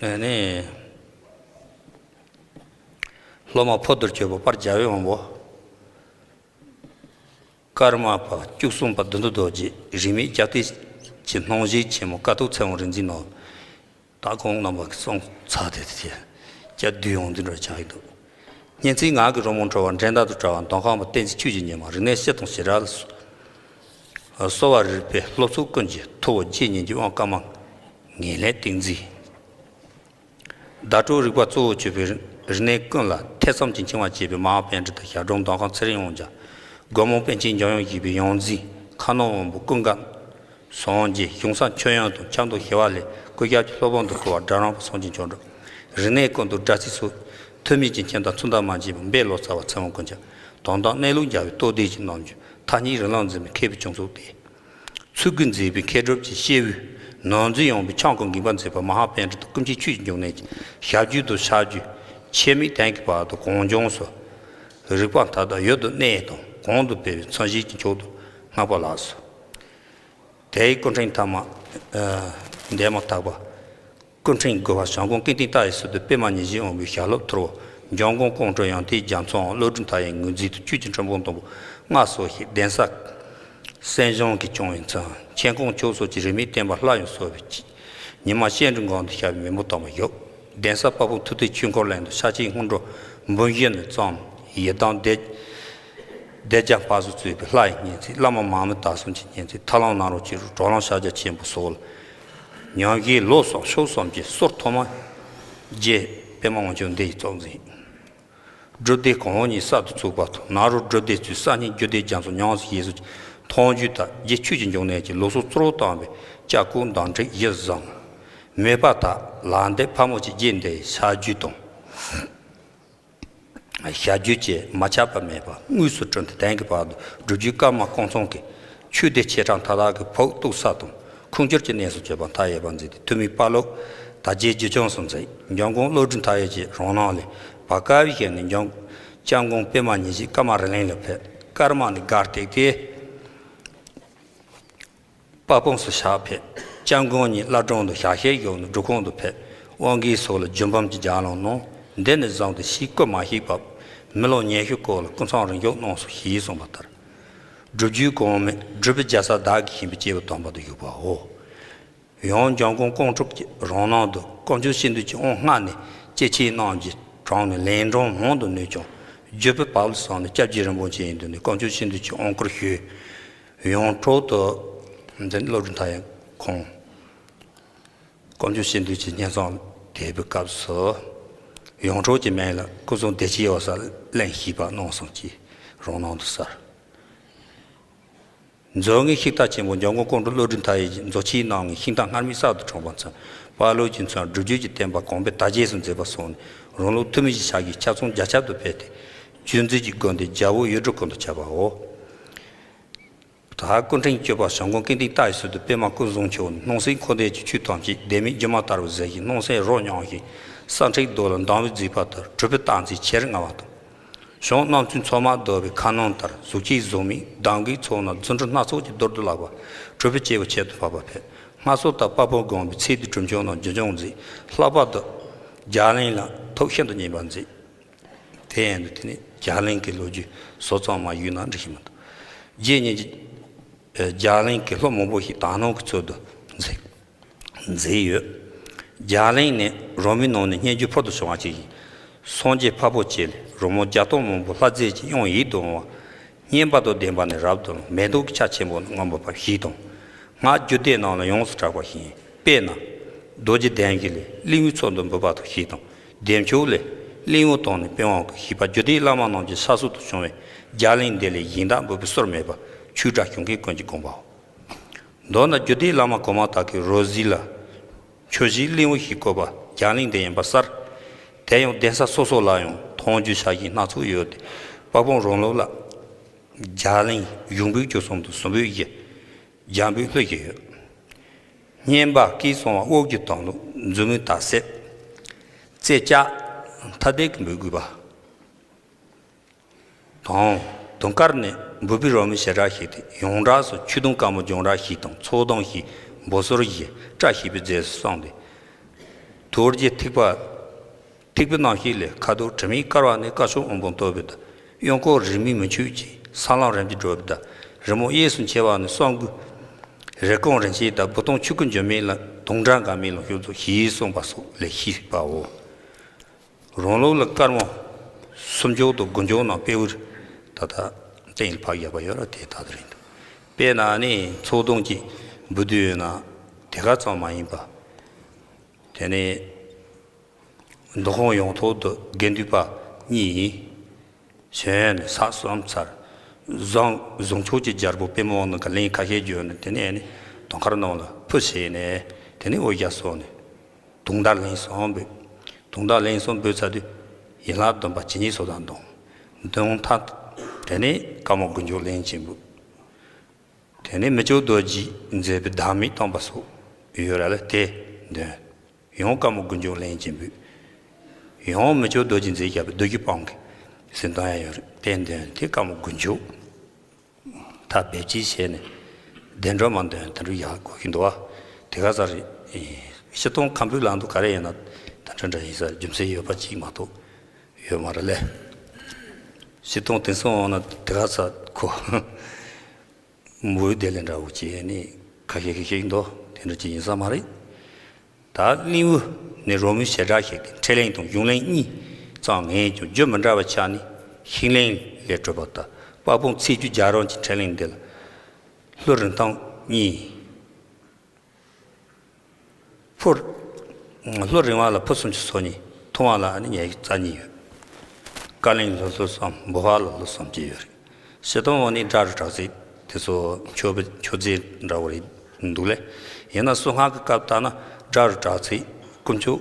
ནས་ནི། སློབ་མ་ཕུལ་དུ་བྱུང་བ་པར་རྒྱལ་བའི་དབང་པོ། ཀརྨ་པ་བཅུ་གསུམ་པ་བདུད་འདུལ་རྡོ་རྗེ་རིས་མེད་རྒྱལ་བསྟན་གྱི་སྣང་བཞེངས་ཆེན་མོ་ཀཿཐོག་ཚེ་དབང་རིག་འཛིན་ནོ། ད་ཁོང་རྣམ་པ་གི་གསུང་ཚར་དེ་དེ་སྐྱ་བསྡུས་ཡོང་དུས་འདྲ་ཆགས་ཀྱི་འདུག། སྙན་ཚིག་ངག་གི་རོལ་མོ་འཁྲོལ་བ་འགྲན་ཟླ་དང་བྲལ་བ་མདོ་ཁམས་པ་བསྟན་འཛིན་ཆོས་ཀྱི་ཉི་མ་རིག་གནས་སྤྱི་དང་ཞི་རགས་ལ་གསོལ་བ་རིག་པའི་སློབ་ཚོགས་ཀུན་གྱི་ཐུ་བོ་རྗེ་ཉིད་ཀྱི་དབང་བཀའ་མ་ངེས་ལེགས་ཏིང་འཛིན། བརྡ་སྤྲོད་རིག་པ་གཙོ་བོར་གྱུར་པའི་རིག་གནས་ཀུན་ལ་ཐེ་ཚོམ་གྱིས་འཆིང་བ་བྱེད་པའི་མ་ཧཱ་པཎྜི་ཏ་ཞབས་དྲུང་མདོ་ཁམས་ཚེ་རིང་དབང་རྒྱལ། སྒོ་མང་པཎ་ཆེན་འཇམ་དབྱངས་བཞད་པའི་ཡོངས་འཛིན་མཁར་ནང་དབང་པོ་ཀུན་དགའ་སངས་རྒྱས། གཞུང་ས་མཆོད་ཡོན་དང་ཆབ་མདོ་ཞི་བ་ལྷས་སྐུ་ཞབས་ཀྱི་སློབ་དཔོན་དུ་བསྐོ་བ་སྒྲ་རམ་པ་སངས་རྒྱས་མཆོག་འགྲོ། རིག་གནས་ཀུན་ཏུ་སྒྲ་ཚིག་སོགས་ཐུན་མིན་གྱི་ཁྱིམ་དང་མཚུངས་ཟླ་མ་མཆིས་པ་འབེ་ལོ་ཙཱ་བ་ཚེ་དབང་ཀུན་ཁྱབ། དོན་དམ་གནས་ལུགས་རྒྱལ་བའི་རྟོགས་ལྡན་གྱི་རྣམ་འགྱུར་མཐའ་གཉིས་རིགས་ལམ་འཛིན་པའི་མཁས་པའི་ཁྱུང་ཚོགས་ཏེ། ཚུལ་དགུས་མཛེས་པའི་མཁས་གྲུབ་ཀྱི་སྐྱེས་བུས་ནོར་འཛིན་ཡོངས་པའི་ཕྱག་གི་དགོངས་པ་མཛད་པ་མ་ཧཱ་པཎྜི་ཏ་ཀུན་མཁྱེན་ཆོས་ཀྱི་འབྱུང་གནས་ཀྱི་ཞབས་རྗེས་དང་ཕྱག་རྗེས་ཆད་མེད་དེང་གི་བར་དུ་གངས་ལྗོངས་སུ་རིག་པ་མཐའ་དག་ཡུལ་དུ་གནས་དང་གོང་དུ་སྤེལ་བའི་མཚན་ཞལ་གྱི་མཆོག་ཏུ་བསྔགས་པ་ལགས་སོ། དེའི་སྐུ་ཕྲེང་ཐ་མ། ཨ། འདས་མ་ཐག་པ། སྐུ་ཕྲེང་དགུ་པ་བྱམས་མགོན་ཀུན་བསྟན་ཏཱ་ཡི་ཚུལ་དུ་པདྨ་ཉི་བཞིན་དབང་པོའི་ཞལ་སློབ་ཐུ་བོ་འཇམ་མགོན་ཀོང་སྤྲུལ་ཡོན་ཏན་རྒྱ་མཚོའམ་བློ་གྲོས་མཐའ་ཡས་ངོས་འཛིན་དུ་ཆོས་ཀྱི་ཁྲི་འབུམ་དང་པོ་མངའ་གསོལ་ཞིང་གདན་ས་སེམས་བྱུང་གིས་སྐྱོང་བའི་མཚན་མཁྱེན་ཀོང་ཇོ་སོགས་ཀྱི་རིས་མེད་བསྟན་པ་སླར་ཡང་གསོ་བའི་ཉི་མ་སྤྱན་འདྲེན་སྒང་དུ་ཞབས་པད་མེ་མོ་དྭངས་པ་བཞུགས། གདན་ས་དཔའ་བོ་ཐུབ་བསྟན་ཆོས་འཁོར་གླིང་དུ་ཕྱག་ཆེན་སྔོན་འགྲོ་འབུམ་བཞི་ནས་བརྩམས། ཡི་དམ་སྡེ་སྡེ་བརྒྱད་འཕགས་སུ་བཙུགས་པའི་ལྷ་ཡི་སྙན་ཚིག་བླ་མ་མང་མོས་དར་གསུམ་གྱི་སྙན་ཚིག་ཐར་ལམ་ནཱ་རོ་ཅི་རིགས་གྲོལ་ལམ་ཕྱག་རྒྱ་ཆེན་པོ་སོགས་ལ་ཉམས་བཞེས་ལོ་གསུམ་ཕྱོགས་གསུམ་གྱི་ཟུར་ཐོག་མ་རྗེ་པདྨ་དབང་ཕྱུག་འདི་ཡིས་གཙོ་འཛིན། སྒྲུབ་སྡེ་གང་ཉིད་གསར་དུ་བཙུགས་པ་དང་ནཱ་རོ་སྒྲུབ་སྡེ་གཙོས་གསར་རྙིང་རྒྱུད་སྡེ་རྒྱ་མཚོ་ཉམས་སུ་བཞེས་སོགས་ཀྱི་མཐོང་བརྒྱུད་དང་རྗེ་ཆོས་ཀྱི་འབྱུང་གནས་ཀྱི་ལུགས་སྲོལ་གཙོ་བོར་བཏང་བའི་སྐྱབས་སྐུ་བདག་འདྲེན་ཡིད་བཟང་མོས་པ་དག་ལ་འདི་ཕ་མོ་ཆེ་རྗེ་འདི་ཡི་ཕྱག་རྒྱུད་དང་། ཞབས་རྗེས་ཀྱིས་མ་ཆག་པ་མེད་པར་དངོས་སུ་བསྐྲུན་ཏེ་དེང་གི་བར་དུ་སྒྲུབ་བརྒྱུད་ཀརྨ་ཀུན་ཚང་གི་ཆོས་སྡེ་ཆེ་ཕྲ་མཐའ་དག་གི་ཕུགས་གཏུགས་ས་དང་ཁུངས་འཁྱོལ་གྱི་གནས་སུ་གྱུར་པ་མཐའ་ཡས་པར་མཛད་དེ་ཐུ་མིའི་དཔའ་བློ་དར་རྒྱས་ཀྱི་ལྗིད་ཚད་སུ་མཛད། འཇམ་མགོན་བློ་གྲོས་མཐའ་ཡས་ཀྱི་རང་སྣང་ལས་བར་སྐབས་ཤིག་ནས་འཇམ་ སྐྱབས་མགོན་པདྨ་ཉིད་ཀྱིས་ཀརྨ་རི་གླིང་ལ་ཕེབས། ཀརྨ་ནས་སྒར་བཏེགས་ཏེ། དཔལ་སྤུངས་སུ་ཞག་ཕེབས། སྐྱབས་མགོན་ཉིད་བླ་བྲང་དུ་ཞག་ཤས་བཞུགས་ནས་སྒྲུབ་ཁང་དུ་ཕེབས། དབང་གིས་སོགས་ལ་རྒྱུན་འབུམ་གྱི་ལྗགས་ལུང་གནང་། འདི་ནས་བཟུང་སྟེ་ཕྱིའི་སྐུ་མ་ཞིག་པར་མི་ལོ་ཉི་ཤུ་སྐོར་ལ་སྐུ་མཚམས་རིང་ཞུགས་གནང་སོང་ཞེས་གསུངས་པ་ལྟར། སྒྲུབ་བརྒྱུད་གོང་མའི་སྒྲུབ་པའི་རྒྱལ་ས་བདག་གིས་བཞེངས་པའི་སྐྱེས་བུ་དམ་པ་དུ་བཞུགས་པའོ། ཡང་འཇམ་མགོན་ཀོང་སྤྲུལ་གྱི་རང་སྣང་དུ་དཀོན་མཆོག་སྤྱི་འདུས་ཀྱི་དབང་སྔ་ནས་ཅི་མཆིས་རྣམས་ཀྱི་གྲངས་ནས་ལན་གྲངས་མང་དུ་ནོས་ཀྱང་། བརྒྱུད་པའི་བབ་ལ་བསམས་ནས་སྐྱབས་རྗེ་རིན་པོ་ཆེ་ཡི་མདུན་ནས་དཀོན་མཆོག་སྤྱི་འདུས་ཀྱི་དབང་བསྐུར་ཞུས། ཡང་འཕྲོ་དུ་འཛིན་བློ་གྲོས་མཐའ་ཡས་ཁོང་དཀོན་མཆོག་སྤྱི་འདུས་ཀྱི་སྙན་སེང་དེ་བའི་སྐབས་སུ། ཡང་འཕྲོ་གྱི་མིང་ལ་སྐུ་གསུང་བདེ་ཆེན་ཡབ་སྲས་གླིང་ཞེས་པ་གནང་སོང་ཅེས་རང་སྣང་དུ་གསལ། མཛོད་ངོས་ཤིང་རྟ་ཆེན་པོ་འཇམ་མགོན་ཀོང་སྤྲུལ་བློ་གྲོས་མཐའ་ཡས་ཀྱིས་མཛོད་ཆེན་གནང་ངས་ཤིང་རྟ་སྔར་མེད་གསར་དུ་འཁྲུངས་པ་མཚོན། དཔལ་ལུགས་ཀྱི་མཚོན་སྒྲུབ་བརྒྱུད་ཀྱི་བསྟན་པ་གོང་འཕེལ་དར་རྒྱས་སུ་མཛད་པ་སོགས་ནས་རང་ལུགས་ཐུན་མིན་གྱི་ཕྱག་རྒྱའི་ཆ་ཚང་རྒྱ་ཁྱབ་ཏུ་སྤེལ་ཏེ། ཆོས་མཛད་ཀྱི་དགོན་སྡེ་རྒྱལ་པོ་ཡུལ་གྲུ་ཀུན་ཏུ་ཁྱབ་པའོ། ད་སྐུ་ཕྲེང་བཅུ་པ་བྱམས་མགོན་ཀུན་བཏུས་རྟ་ཡི་ཟུར་དུ་པདྨ་སྐུ་གསུང་མཆོག་ནས་སྣང་སྲིད་འཁོར་འདས་ཀྱི་ཆོས་ཐམས་ཅད་ལྡེ་མིག་སྒྱུ་མ་ལྟ་བུར་གཟིགས་ཤིང་སྣང་སྲིད་རོ་མྱོང་ཞིང་སེམས་ཁྲལ་རྡོ་ལ་འདང་བའི་མཛེས་པ་ལྟར་གྲུབ་པའི་རྟགས་མཚན་ཆེར་མངའ་བ་དང་། བྱང་རྣམ་ཚོའི་མཚོ་མ་རྡོ་བའི་ཁ་ནང་ལྟར་གཟུགས་ཅན་གཟུགས་མེད་གདངས་ཀྱི་ཚོགས་རྣམས་རྫུ་འཕྲུལ་སྣ་ཚོགས་ཀྱིས་རྡོར་དུ་བརླག་པ་གྲུབ་པའི་སྐྱེས་བུ་ཁྱད་དུ་འཕགས་པ་ཕེབས། སྔར་སོགས་ལྟར་དཔལ་སྤུངས་དགོན་པའི་ཚེ་འདིའི་གྲུབ་ཆུང་རྣམས་རྒྱུན་སྐྱོང་མཛད། ལྷག་པར་དུ་རྒྱ་གླིང་ལ་ཐུགས་ཤིན་ཏུ་མཉེས་པར་མཛད། དེ་ཡང་དུ་དེ་ནི་རྒྱ་གླིང་གི་ལོ་རྒྱུས་སོགས་ཚང་མ་ཡོད་ན་འགྲིག་གི་མི་འདུག་རྗེ་ཉིད་ཀྱིས་རྒྱ་གླིང་གི་ལྷ་མང་པོ་ཞིག་དག་སྣང་གི་ཚུལ་དུ་མཛད་མཛད་ཡོད། རྒྱ་གླིང་ནི་རོལ་མོའི་ནང་ནས་སྙན་བརྒྱུད་ཕུལ་དུ་བྱུང་བ་ཞིག་ཡིན། སངས་རྒྱས་འཕགས་པོ་བཅས་ལས་རོལ་མོ་བརྒྱ་སྟོང་མང་པོ་ལྷ་རྫས་ཀྱི་དབྱངས་ཡིད་དུ་འོང་བ། སྙན་པ་དང་ལྡན་པ་ནི་རབ་ཏུ་བླངས། མེ་ཏོག་གི་ཆར་ཆེན་པོ་ནི་མངོན་པར་བབས་ཞེས་དང་། སྔགས་རྒྱུད་སྡེ་རྣམས་ལ་ཡོངས་སུ་གྲགས་པ་ཞིག་ཡིན། དཔེར་ན། རྡོ་རྗེ་གདན་བཞི་ལས་གླིང་བུའི་ཚུལ་དུ་འབུད་པ་དང་ཞེས་དང་། བདེ་མཆོག་ལས་གླིང་བུ་དང་ནི་པི་ཝང་གི་ཞེས་པ་རྒྱུད་སྡེའི་བླ་མ་རྣམས་ཀྱི་ས་སྲོག་ཏུ་བྱུང་བས་རྒྱ་གླིང་འདི་ལས་གཞན་དག་འབུད་པའི་སྲོལ་མེད་པ་ཆོས་གྲྭ་ཞུགས་མཁན་ཀུན་གྱི་དགོངས་པའོ། མདོར་ན་རྒྱུད་སྡེའི་བླ་མ་གོང་མ་དག་གིས་རོལ་རྩེད་ལ་ཆོས་བཞིན་གླིང་བུ་ཞེས་བཀོད་པ་རྒྱ་གླིང་འདི་ཡིན་པ་གསལ། དེ་ཡང་གདན་ས་སོ་སོ་ལ་ཡང་མཐོང་བརྒྱུད་ཕྱག་བཞེས་སྣ་ཚོགས་ཡོད་དེ། དཔལ་སྤུངས་རང་ལུགས་ལ་རྒྱ་གླིང་གཞུང་པོད་བཅུ་གསུམ་དང་ཟུར་པོད་བཞི། རྒྱ་འབོད་ལྷུར་བཞེས་ཡོད། སྙན་པ་སྐད་གསང་བ་དབུ་རྒྱུད་དང་ལུགས་མཛུབ་མོའི་དག་གསལ། རྩེ་ལྕགས་ཐ་དད་ཀྱི་འབོད་དགོས་པ་དང་། དུང་དཀར་ནི་འབུད་པའི་རོལ་མོའི་བྱེ་བྲག་ཞིག་སྟེ། ཡོངས་གྲགས་སུ་ཆོས་དུང་དཀར་མོ་རྒྱང་གྲགས་ཞེས་དང་ཚོགས་དུང་ཞེས་འབོད་སོར་བཞི་སྐྲ་ཞེས་པའི་རྫས་སུ་གསུངས་ཏེ། དུང་རྒྱུད་ཐིགས་པ། ཐིགས་པའི་རྣམ་ཤེས་ལས། ཁ་དོག་དྲི་མེད་དཀར་བ་ནི་དཀར་ཕྱོགས་དབང་པོ་འདོད་པའི་བརྡ། གཡོན་སྐོར་རིང་མོའི་མུ་ཁྱུད་ཅན། ས་ལམ་རིམ་གྱིས་བགྲོད་པའི་བརྡ། རི་མོ་གཡས་སུ་འཁྱིལ་བ་ནི་གསང་སྒོའི་རི་སྐོང་རིན་ཆེན་བརྡ། འབུད་དུང་ཆོས་སྐུ་འགྱུར་མེད་ལ། དུང་སྒྲ་འགག་མེད་ལ་ཤོག་རྫོགས་ཞེས་གསུངས་པ་སོགས་ལས་ཤེས་པའོ། རང་ལུགས་ལ་དཀར་མོ་སུམ་ཅུ་དང་དགུ་ཅུ་ནང་དཔེ་དབུར་ད་ལྟ་སྟེང་ལ་ཕབ་བཞག་པ་ཡོད་ར། དེ་ལྟ་དུ་རེད་འདུག་དཔེར་ན་ནི་ཚོགས་དུང་གི་འབུད་དུས་ཡོད་ན་དེ་ག་ཙམ་མ་ཡིན་པ། དེ་ནས་འདུ་ཁང་ཡོངས་ཐོག་ཏུ་དགེ་འདུན་པ་གཉིས། གཞན་ནི་ས་གསུམ་ཚར། བཟང་བཟང་ཕྱོགས་ཀྱི་རྒྱལ་པོ་པདྨ་དབང་རྣོན་གྱི་གླིང་ཁ་ཤས་བརྒྱུད་ནས་དེ་ནས་ནི་དུང་དཀར་རྣམས་ལ་ཕུལ་བྱས་ནས་དེ་ནས་དབུ་ཞྭ་གསོལ་ནས་དུང་མདའ་ལན་གསུམ་འབུད། དུང་མདའ་ལན་གསུམ་འབུད་ཚར་དུས་ཡན་ལག་བདུན་པ་ཇི་སྙེད་སུ་དག་འདོན། འདོན་ཐ་དེ་ནས་དཀར་མོ་དགུ་མཆོད་ལན་གཅིག་འབུད། དེ་ནས་མི་བསྐྱོད་རྡོ་རྗེས་མཛད་པའི་བདག་མེད་གཏོང་པ་སོགས་ཡོད་ར་ལ་དེ་འདོན། ཡང་དཀར་མོ་དགུ་མཆོད་ལན་གཅིག་འབུད། ཡང་མི་བསྐྱོད་རྡོ་རྗེས་མཛད་བཞག་པའི་རྡོ་རྗེ་སྤང་གི་ཟིན་ཐང་ཡང་ཡོད་རེད། དེ་འདོན་དེ་དཀར་མོ་དགུ་མཆོད་ཐ་འབེབས་ཅིག་བྱས་ནས་བདེ་འགྲོ་མ་འདོན་དེ་འདྲ་ཡག་དགོས་ཀྱི་འདུག་བ། དེ་ག་ས་རེད། སྤྱིར་བཏང་ཁམས་པའི་ལམ་དུ་ག་རེ་ཡིན་ན་དེ་འདྲ་འདྲ་ཡིན་ས་རྒྱུ་མཚན་ཡོད་པ་ཅིག་མ་གཏོགས་ཡོད་མ་རེད་ལས། སྤྱིར་བཏང་དེང་སང་འོང་ན་དེ་ག་ས་ཁོ། མུའུ་དེ་ལས་འདྲ་བོ་ཅིག་ནི་ཁ་ཤས་ཁ་ཤས་འདུག་དེ་འདྲ་ཅིག་ཡིན་ས་མ་རེད། ད་གླིང་བུ་ནི་རོལ་མོའི་བྱེ་བྲག་ཞིག་སྟེ་འཕྲིན་ལས་དང་གཞུང་ལས་གཉིས་ཙམ་ངེས་ཀྱང་རྒྱུ་མི་འདྲ་བ་ཆ་ནི་ཤིང་གླིང་ལས་གྲུབ་པ་དང་། དཔལ་སྤུངས་ཚེས་བཅུའི་རྒྱལ་རབས་ཀྱི་འཕྲིན་ལས་འདི་ལ་ལྷུ་རིང་ཐུང་གཉིས། ཕུར། ལྷུ་རིང་བ་ལ་ཕུར་སུམ་ཅུ་སོ་གཉིས། ཐུང་བ་ལ་ཨ་ནི་ཉི་ཤུ་རྩ་གཉིས་ཡོད། ཀ་གླིང་ལྷུ་ལྷུ་གསུམ། འབུད་པ་ལ་ལྷུ་སུམ་ཅུ་ཡོད་རེད། སྤྱིར་བཏང་འོ་ནི་སྒྲ་རུ་གྲགས་ཚད་དེ་ཚོ་མཆོད་པའི་མཆོད་རྫས་འདྲ་བོ་རེད་འདུག་ལེ། ཡིན་ན་གསང་སྔགས་ཀྱི་སྐབས་ལྟར་ན་སྒྲ་རུ་གྲགས་ཚད་དཀོན་མཆོག་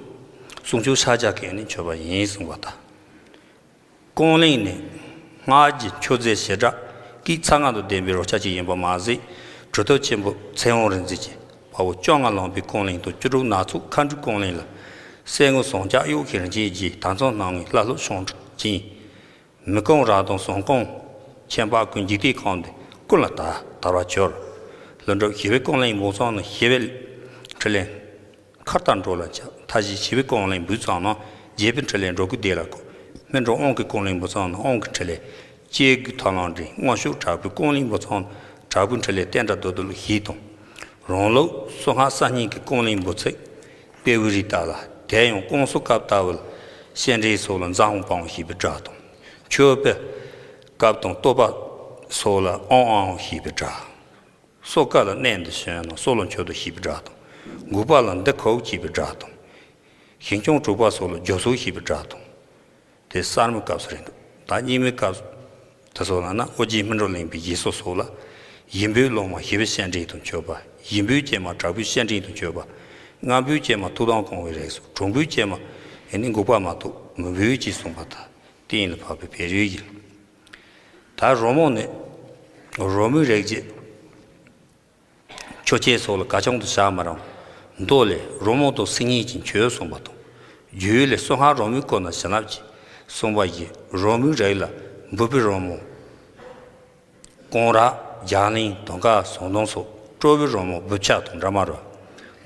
གསུང་མཆོག་ཕྱག་རྒྱ་གིས་ནི་མཆོད་པ་ཡིན་གསུངས་པ་དང་། རྐང་གླིང་ནི་སྔགས་ཀྱི་མཆོད་རྫས་བྱེ་བྲག་གི་ཚ་ངང་དང་ལྡན་པའི་རོལ་ཆ་ཅིག་ཡིན་པ་མ་ཟད། གྲུབ་ཐོབ་ཆེན་པོ་ཚེ་དབང་རིག་འཛིན་གྱིས་དཔའ་བོ་བཅོ་ལྔ་ལངས་པའི་རྐང་གླིང་དང་བཅུ་དྲུག་ནག་ཚོགས་མཁའ་འགྲོའི་རྐང་གླིང་ལ། གསེར་དངུལ་ཟངས་ལྕགས་གཡོགས་ཤིང་རིན་ཆེན་རྒྱས། དར་ཚོན་སྣ་ལྔའི་ལྷ་ལྷུ་ཤིང་དྲུག་ཅན། མི་ཀུན་རབ་དང་བཟང་ཀུན། ཁྱད་འཕགས་ཀུན་འཇིག་རྟེན་ཁམས་འདི། ཀུན་ལ་དར་དར་བར་གྱུར། ཀླུ་སྒྲུབ་ཞི་བའི་ཀུན་གླེང་འབུམ་ཚོགས་ནི། ཞི་བའི་ཕྲིན་ལས་མཁའ་ལྟར་འགྲོ་ལ་ཁྱབ། མཐའ་བཞིའི་ཞི་བའི་ཀུན་གླེང་འབུམ་ཚོགས་ནི། རྒྱས་པའི་ཕྲིན་ལས་འགྲོ་ཀུན་བདེ་ལ་བཀོད། སྨིན་གྲོལ་དབང་གི་ཀུན་གླེང་འབུམ་ཚོགས་ནི། དབང་གི་ཕྲིན་ལས་སྐྱེ་དགུའི་ཐར་ལམ་འདྲེན། མངོན་ཤེས་དྲག་པོའི་ཀུན་གླེང་འབུམ་ཚོགས་ནི། དྲག་པོའི་ཕྲིན་ལས་བསྟན་དགྲ་བདུད་འདུལ་ཞེས་དང་། རང་ལུགས་སོ་ལྔ་གསར་རྙིང་གི་ཀུན་གླེང་འབུམ་ཚིགས། དཔལ་བེའུའི་རིགས་ལྟ་ལ། དེ་ཡང་ཀུན་གསལ་སྐབས་ལྟ་བུ་ལ། སྤྱན་འདྲེན་སོགས་ལ་འཛམ་དབང་དཔའ་བོ་ཞེས་པའི་སྒྲ་དང་། མཆོད་པའི་སྐབས་དང་བསྟོད་པ་སོགས་ལ་ཨོཾ་ཨཱཿཧཱུྃ་ཞེས་པའི་སྒྲ། གསོལ་ཀ་ལ་གནད་འདི་བྱོན་ནས་གསོལ་ལོ་མཆོད་དོ་ཞེས་པའི་སྒྲ་དང་། འགུགས་པ་ལ་འདི་ཁོ་བོ་ཞེས་པའི་སྒྲ་དང་། ཞིང་སྐྱོང་སྒྲུབ་པ་སོགས་ལ་སྒྱུ་རྩལ་ཞེས་པའི་སྒྲ་དང་། དེ་གསར་མའི་སྐབས་སུ་རེད་འདུག་ད་རྙིང་མའི་སྐབས་དེ་ཚོ་ལ་ན་ཨོ་རྒྱན་སྨིན་གྲོལ་གླིང་པའི་ཞེས་སོགས་སོགས་ལ། ཡིད་འབུལ་སློབ་མ་ཞི་བའི་སྤྱན་འདྲེན་དུ་མཆོད་པ། ཞི་འབུལ་ཅན་མ་དྲག་པོའི་སྤྱན་འདྲེན་དུ་མཆོད་པ། ལྔ་འབུལ་ཅན་མ་ཐུགས་དམ་བསྐང་བའི་རིགས་སོ། དྲུག་འབུལ་ཅན་མ་ཡེ་ནས་འགུགས་པ་མ་གཏོགས་མི་འབུལ་ཅེས་གསུངས་པ་ལྟར་གཏན་ལ་ཕབ་པའི་བོད་ཡིག་ཡིན། ད་རོལ་མོ་ནི་རོལ་མོའི་རིགས་ཀྱི་མཆོད་བྱེད་སོགས་ལ་གལ་ཆུང་དུ་བཞག་མི་རུང་། མདོ་ལས། རོལ་མོ་དང་སིལ་སྙན་གྱི་མཆོད་གསུངས་པ་དང་། རྒྱུད་ལས། སོ་ལྔ་རོལ་མོའི་སྐོར་ན་བྱིན་རླབས་ཀྱིས་གསུངས་པ་ཡི་རོལ་མོའི་རིགས་ལ་འབུད་པའི་རོལ་མོ། སྐོང་ར། རྒྱག་ལེན། དུང་དཀར། ཟངས་མདོང་སོགས། དཀྲོལ་བའི་རོལ་མོ་འབུད་ཆ་དང་འདྲ་མ་རེད།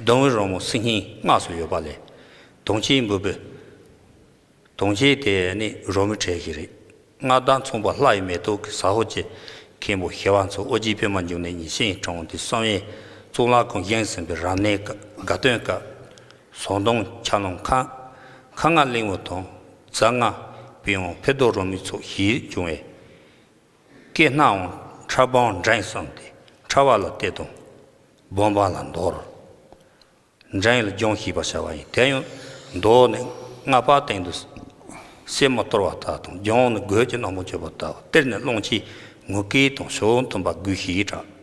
རྡུང་བའི་རོལ་མོ་སིལ་སྙན་ལྔ་སོགས་ཡོད་པ་ལས། དུང་ཆེན་འབུད་པའི། དུང་ཆེན་དེ་ནི་རོལ་མོའི་གྲས་ཤིག་རེད། མངའ་བདག་ཚོང་པ་ལྷ་ཡི་མེ་ཏོག་གི་ཟ་ཧོར་གྱི་མཁན་པོ་ཞི་བ་འཚོ། ཨོ་རྒྱན་པད་མ་འབྱུང་གནས་གཉིས་ཤིང་གྲོང་དུ་གསང་བའི་གཙུག་ལག་ཁང་བཞེངས་ཟིན་པའི་རབ་གནས་དགའ་སྟོན་སྐབས། ཟངས་མདོང་། ཆ་ལུང་། ཁ་ཁ་རྔ་གླིང་བུ་དང་རྫ་རྔ་པི་ཝང་། ཕུད་རྡོག་རོལ་མོའི་ཚོགས་ཞེས་བྱུང་བས། སྐེ་སྣ་འོང་། ཁྲ་སྦང་། འབྲིང་གསུམ་སྟེ། ཁྲ་བ་ལ་གཏེར་དང་། སྦང་བ་ལ་འདོར། འབྲིང་ལ་སྦྱང་ཞེས་པ་བྱ་བ་ཡིན། དེ་ཡང་མདོ་ནི་སྔགས་པ་སྟེང་དུ་སེན་མོ་གཏོར་བ་ལྟར་དང་། སྦྱང་ནི་རྒོད་ཀྱི་སྣམ་བུ་གྱུར་པ་ལྟ་བུ། གཏེར་ནི་རླུང་ཆེན་ངུ་སྐད་དང་ཕྱོགས་མཐུན་པ་དགོས་ཞེས་གྲགས།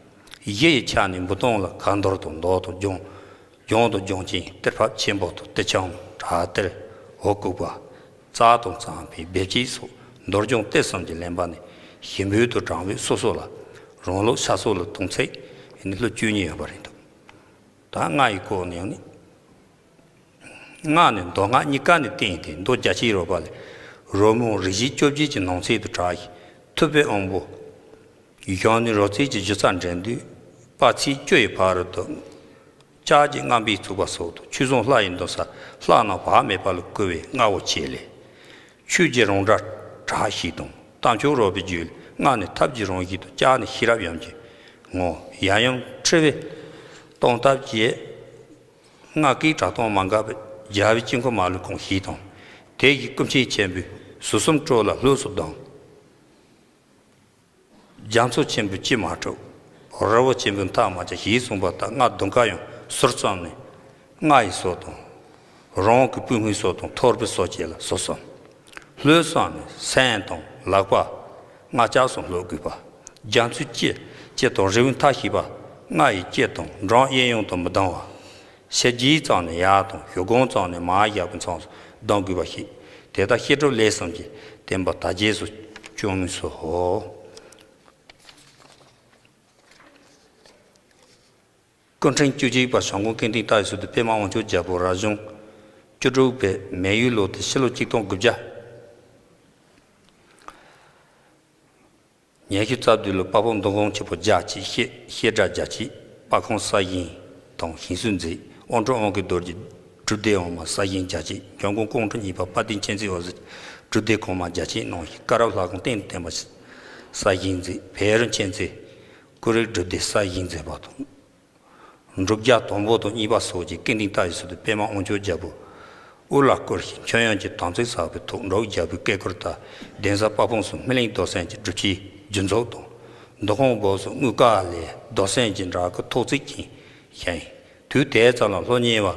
གཞི་ཡི་ཆ་ནི་འབུད་སྟངས་ལ་ཁ་འདོར་དང་འདོགས་དང་སྦྱང་། སྦྱང་དང་སྦྱང་ཆེན། གཏེར་ཕབ་ཆེན་པོ་དང་གཏེར་འཆང་། བྲག་གཏེར། འོ་བརྐོས་པ། རྩ་དང་གཙང་པའི་འབེབས་བྱེད་སོགས་འདོར་སྦྱོང་གཏེར་གསུམ་གྱི་ལེན་པ་ནི་ཞི་འབུལ་དང་དྲང་འབུལ་སོ་སོ་ལ། རང་ལུགས་ཕྱག་སོགས་ལ་དུང་ཚིགས་ནི་ལྷུ་བཅུ་གཉིས་ཡོད་པ་རེད་འདུག་ད་རྔ་ཡི་སྐོར་ནས་ནི། རྔ་ནི་མདོ་སྔགས་གཉིས་ཀ་ནས་བསྟན་ཏེ་མདོ་རྒྱ་ཆེར་རོལ་པ་ལས། རོལ་མོ་རིགས་བཞི་བཅོ་བརྒྱད་ཀྱི་ནང་ཚན་དུ་གྲགས་ཤིང་། ཐུབ་པའི་དབང་པོ་གཞུང་ནས་རོལ་རྩེད་ཀྱི་སྒྱུ་རྩལ་འགྲན་བསྡུར་དཔེ་ཚིག་བཅུ་ཡི་བར་དུ། ལྕགས་ཀྱི་རྔམ་པས་བཙུགས་པ་སོགས་དང་། ཆོས་སྲུང་ལྷ་ཡི་འདུན་ས་ལྷ་རྣམས་བག་མེད་པ་ལ་བསྐུལ་བའི་རྔ་བོ་ཆེ་ལས། ཆོས་ཀྱི་རང་སྒྲ་གྲགས་ཤིང་དང་། རྟ་མཆོག་རོལ་པའི་རྒྱུད་ལས། རྔ་ནི་ཐབས་ཀྱི་རང་བཞིན་དང་། ལྕགས་ནི་ཤེས་རབ་ཡུམ་གྱི་ངོ་བོ། ཡབ་ཡུམ་འཁྲིལ་བའི་སྟོང་སྟབས་ཀྱིས། རྔ་སྐད་གྲགས་སྟངས་མ་འགགས་པའི། རྒྱལ་བའི་དཀྱིལ་འཁོར་མ་ལུས་གང་ཞེས་དང་། དེ་བཞིན་སྐུ་མཆེད་ཆེན་པོས་ཟུར་གསུམ་དཀྲོལ་ལ་ལྷོས་སུ་ལྡང་། རྒྱ་མཚོ་ཆེན་པོས་ཅི་མ་དཀྲོལ། རི་བོ་ཆེན་པོས་མཐའ་མ་བཅག་ཞེས་གསུངས་པ་ལྟར། རྔ་དུང་དཀར་ཡང་ཟུར་གསུམ་ནས་རྔ་ཡི་སོ་དང་། རང་གི་པུས་མོའི་སོ་དང་། ཐོར་པའི་སོ་བཅས་ལ་ཟུར་གསུམ། ལྷོས་གསུམ་ནས་སེན་དང་ལག་པ། རྔ་ལྕགས་གསུམ་ལྷོ་དགོས་པ། རྒྱ་མཚོའི་དཀྱིལ་དཀྱིལ་དང་རི་བོའི་མཐའ་ཞེས་པ། རྔ་ཡི་དཀྱིལ་དང་འབྲོང་གཡས་གཡོན་དུ་མི་ལྡང་བ། ཕྱི་རྒྱལ་ཙམ་ནས་ཡར་དང་། གཞུ་གུམ་ཙམ་ནས་མར་བཞག་པའི་མཚམས་སུ་ལྡང་དགོས་པ་ཞིག་དེ་ལྟར་བཤད་སྒྲུབ་ལས་གསུམ་གྱི་བསྟན་པ་དར་རྒྱས་སུ་བྱུང་མུས་སོ། སྐུ་ཕྲེང་བཅུ་གཅིག་པ་བྱམས་མགོན་ཀུན་ལྡན་ཏཱའི་ཚུལ་དུ་པདྨ་དབང་ཕྱུག་རྒྱལ་པོ་རབ་བྱུང་བཅུ་དྲུག་པའི་མེ་ཡོས་ལོ་སྟེ་ཕྱི་ལོ་ཆིག་སྟོང་དགུ་བརྒྱ། ཉི་ཤུ་རྩ་བདུན་ལོ། དཔའ་བོ་མདོ་མགོན་ཆེན་པོ་བརྒྱ་བྱིན། བཤད་བཤད་སྒྲ་བརྒྱ་བྱིན། དཔའ་ཁང་གསར་བཞེངས་དང་བཞེངས་གསོ་མཛད། དབང་སྒྲོན་དབང་གི་རྡོ་རྗེ་སྒྲུབ་སྡེ་འོག་མ་གསར་བཞེངས་བརྒྱ་བྱིན། འཇམ་མགོན་ཀོང་སྤྲུལ་གཉིས་པ་དཔལ་ལྡན་མཁྱེན་བརྩེའི་འོད་ཟེར་སྒྲུབ་སྡེ་གོང་མ་བརྒྱ་བྱིན་གནང་ཞིང་། བཀའ་རབ་ལྷ་ཁང་རྟེན་དུ་བརྟེན་པ་གསར་བཞེངས་མཛད། བཻ་རོ་མཁྱེན་བརྩེ་ཀུ་རེ་སྒྲུབ་སྡེ་གསར་བཞེངས་མཛད་པ་དང་། འབྲུག་རྒྱལ་དང་པོ་དང་གཉིས་པ་སོགས་ཀྱིས་ཀུན་ལྡན་ཏཱའི་ཚུལ་དུ་པདྨ་དབང་ཕྱུག་རྒྱལ་པོ་དབུ་ལ་བསྐོར་ཞིང་། མཆོད་ཡོན་གྱི་དམ་ཚིག་བསགས་པའི་ཐོག་འབྲུག་རྒྱལ་པོའི་བཀའ་འཁོར་ལྟར་གདན་ས་དཔལ་སྤུངས་སུ་སྨིན་གླིང་རྡོར་སེམས་ཀྱི་སྒྲུབ་ཆེན་རྒྱུན་འཛུགས་དང་། མདོ་ཁམས་སྦུག་སུ་དངུལ་དཀར་ལས་རྡོར་སེམས་ཀྱི་འདྲ་སྐུ་ཐོག་བརྩེགས་ཅན་བཞེངས། དུས་དེ་ཙམ་ལ་ལྷོ་གཉེར་བ་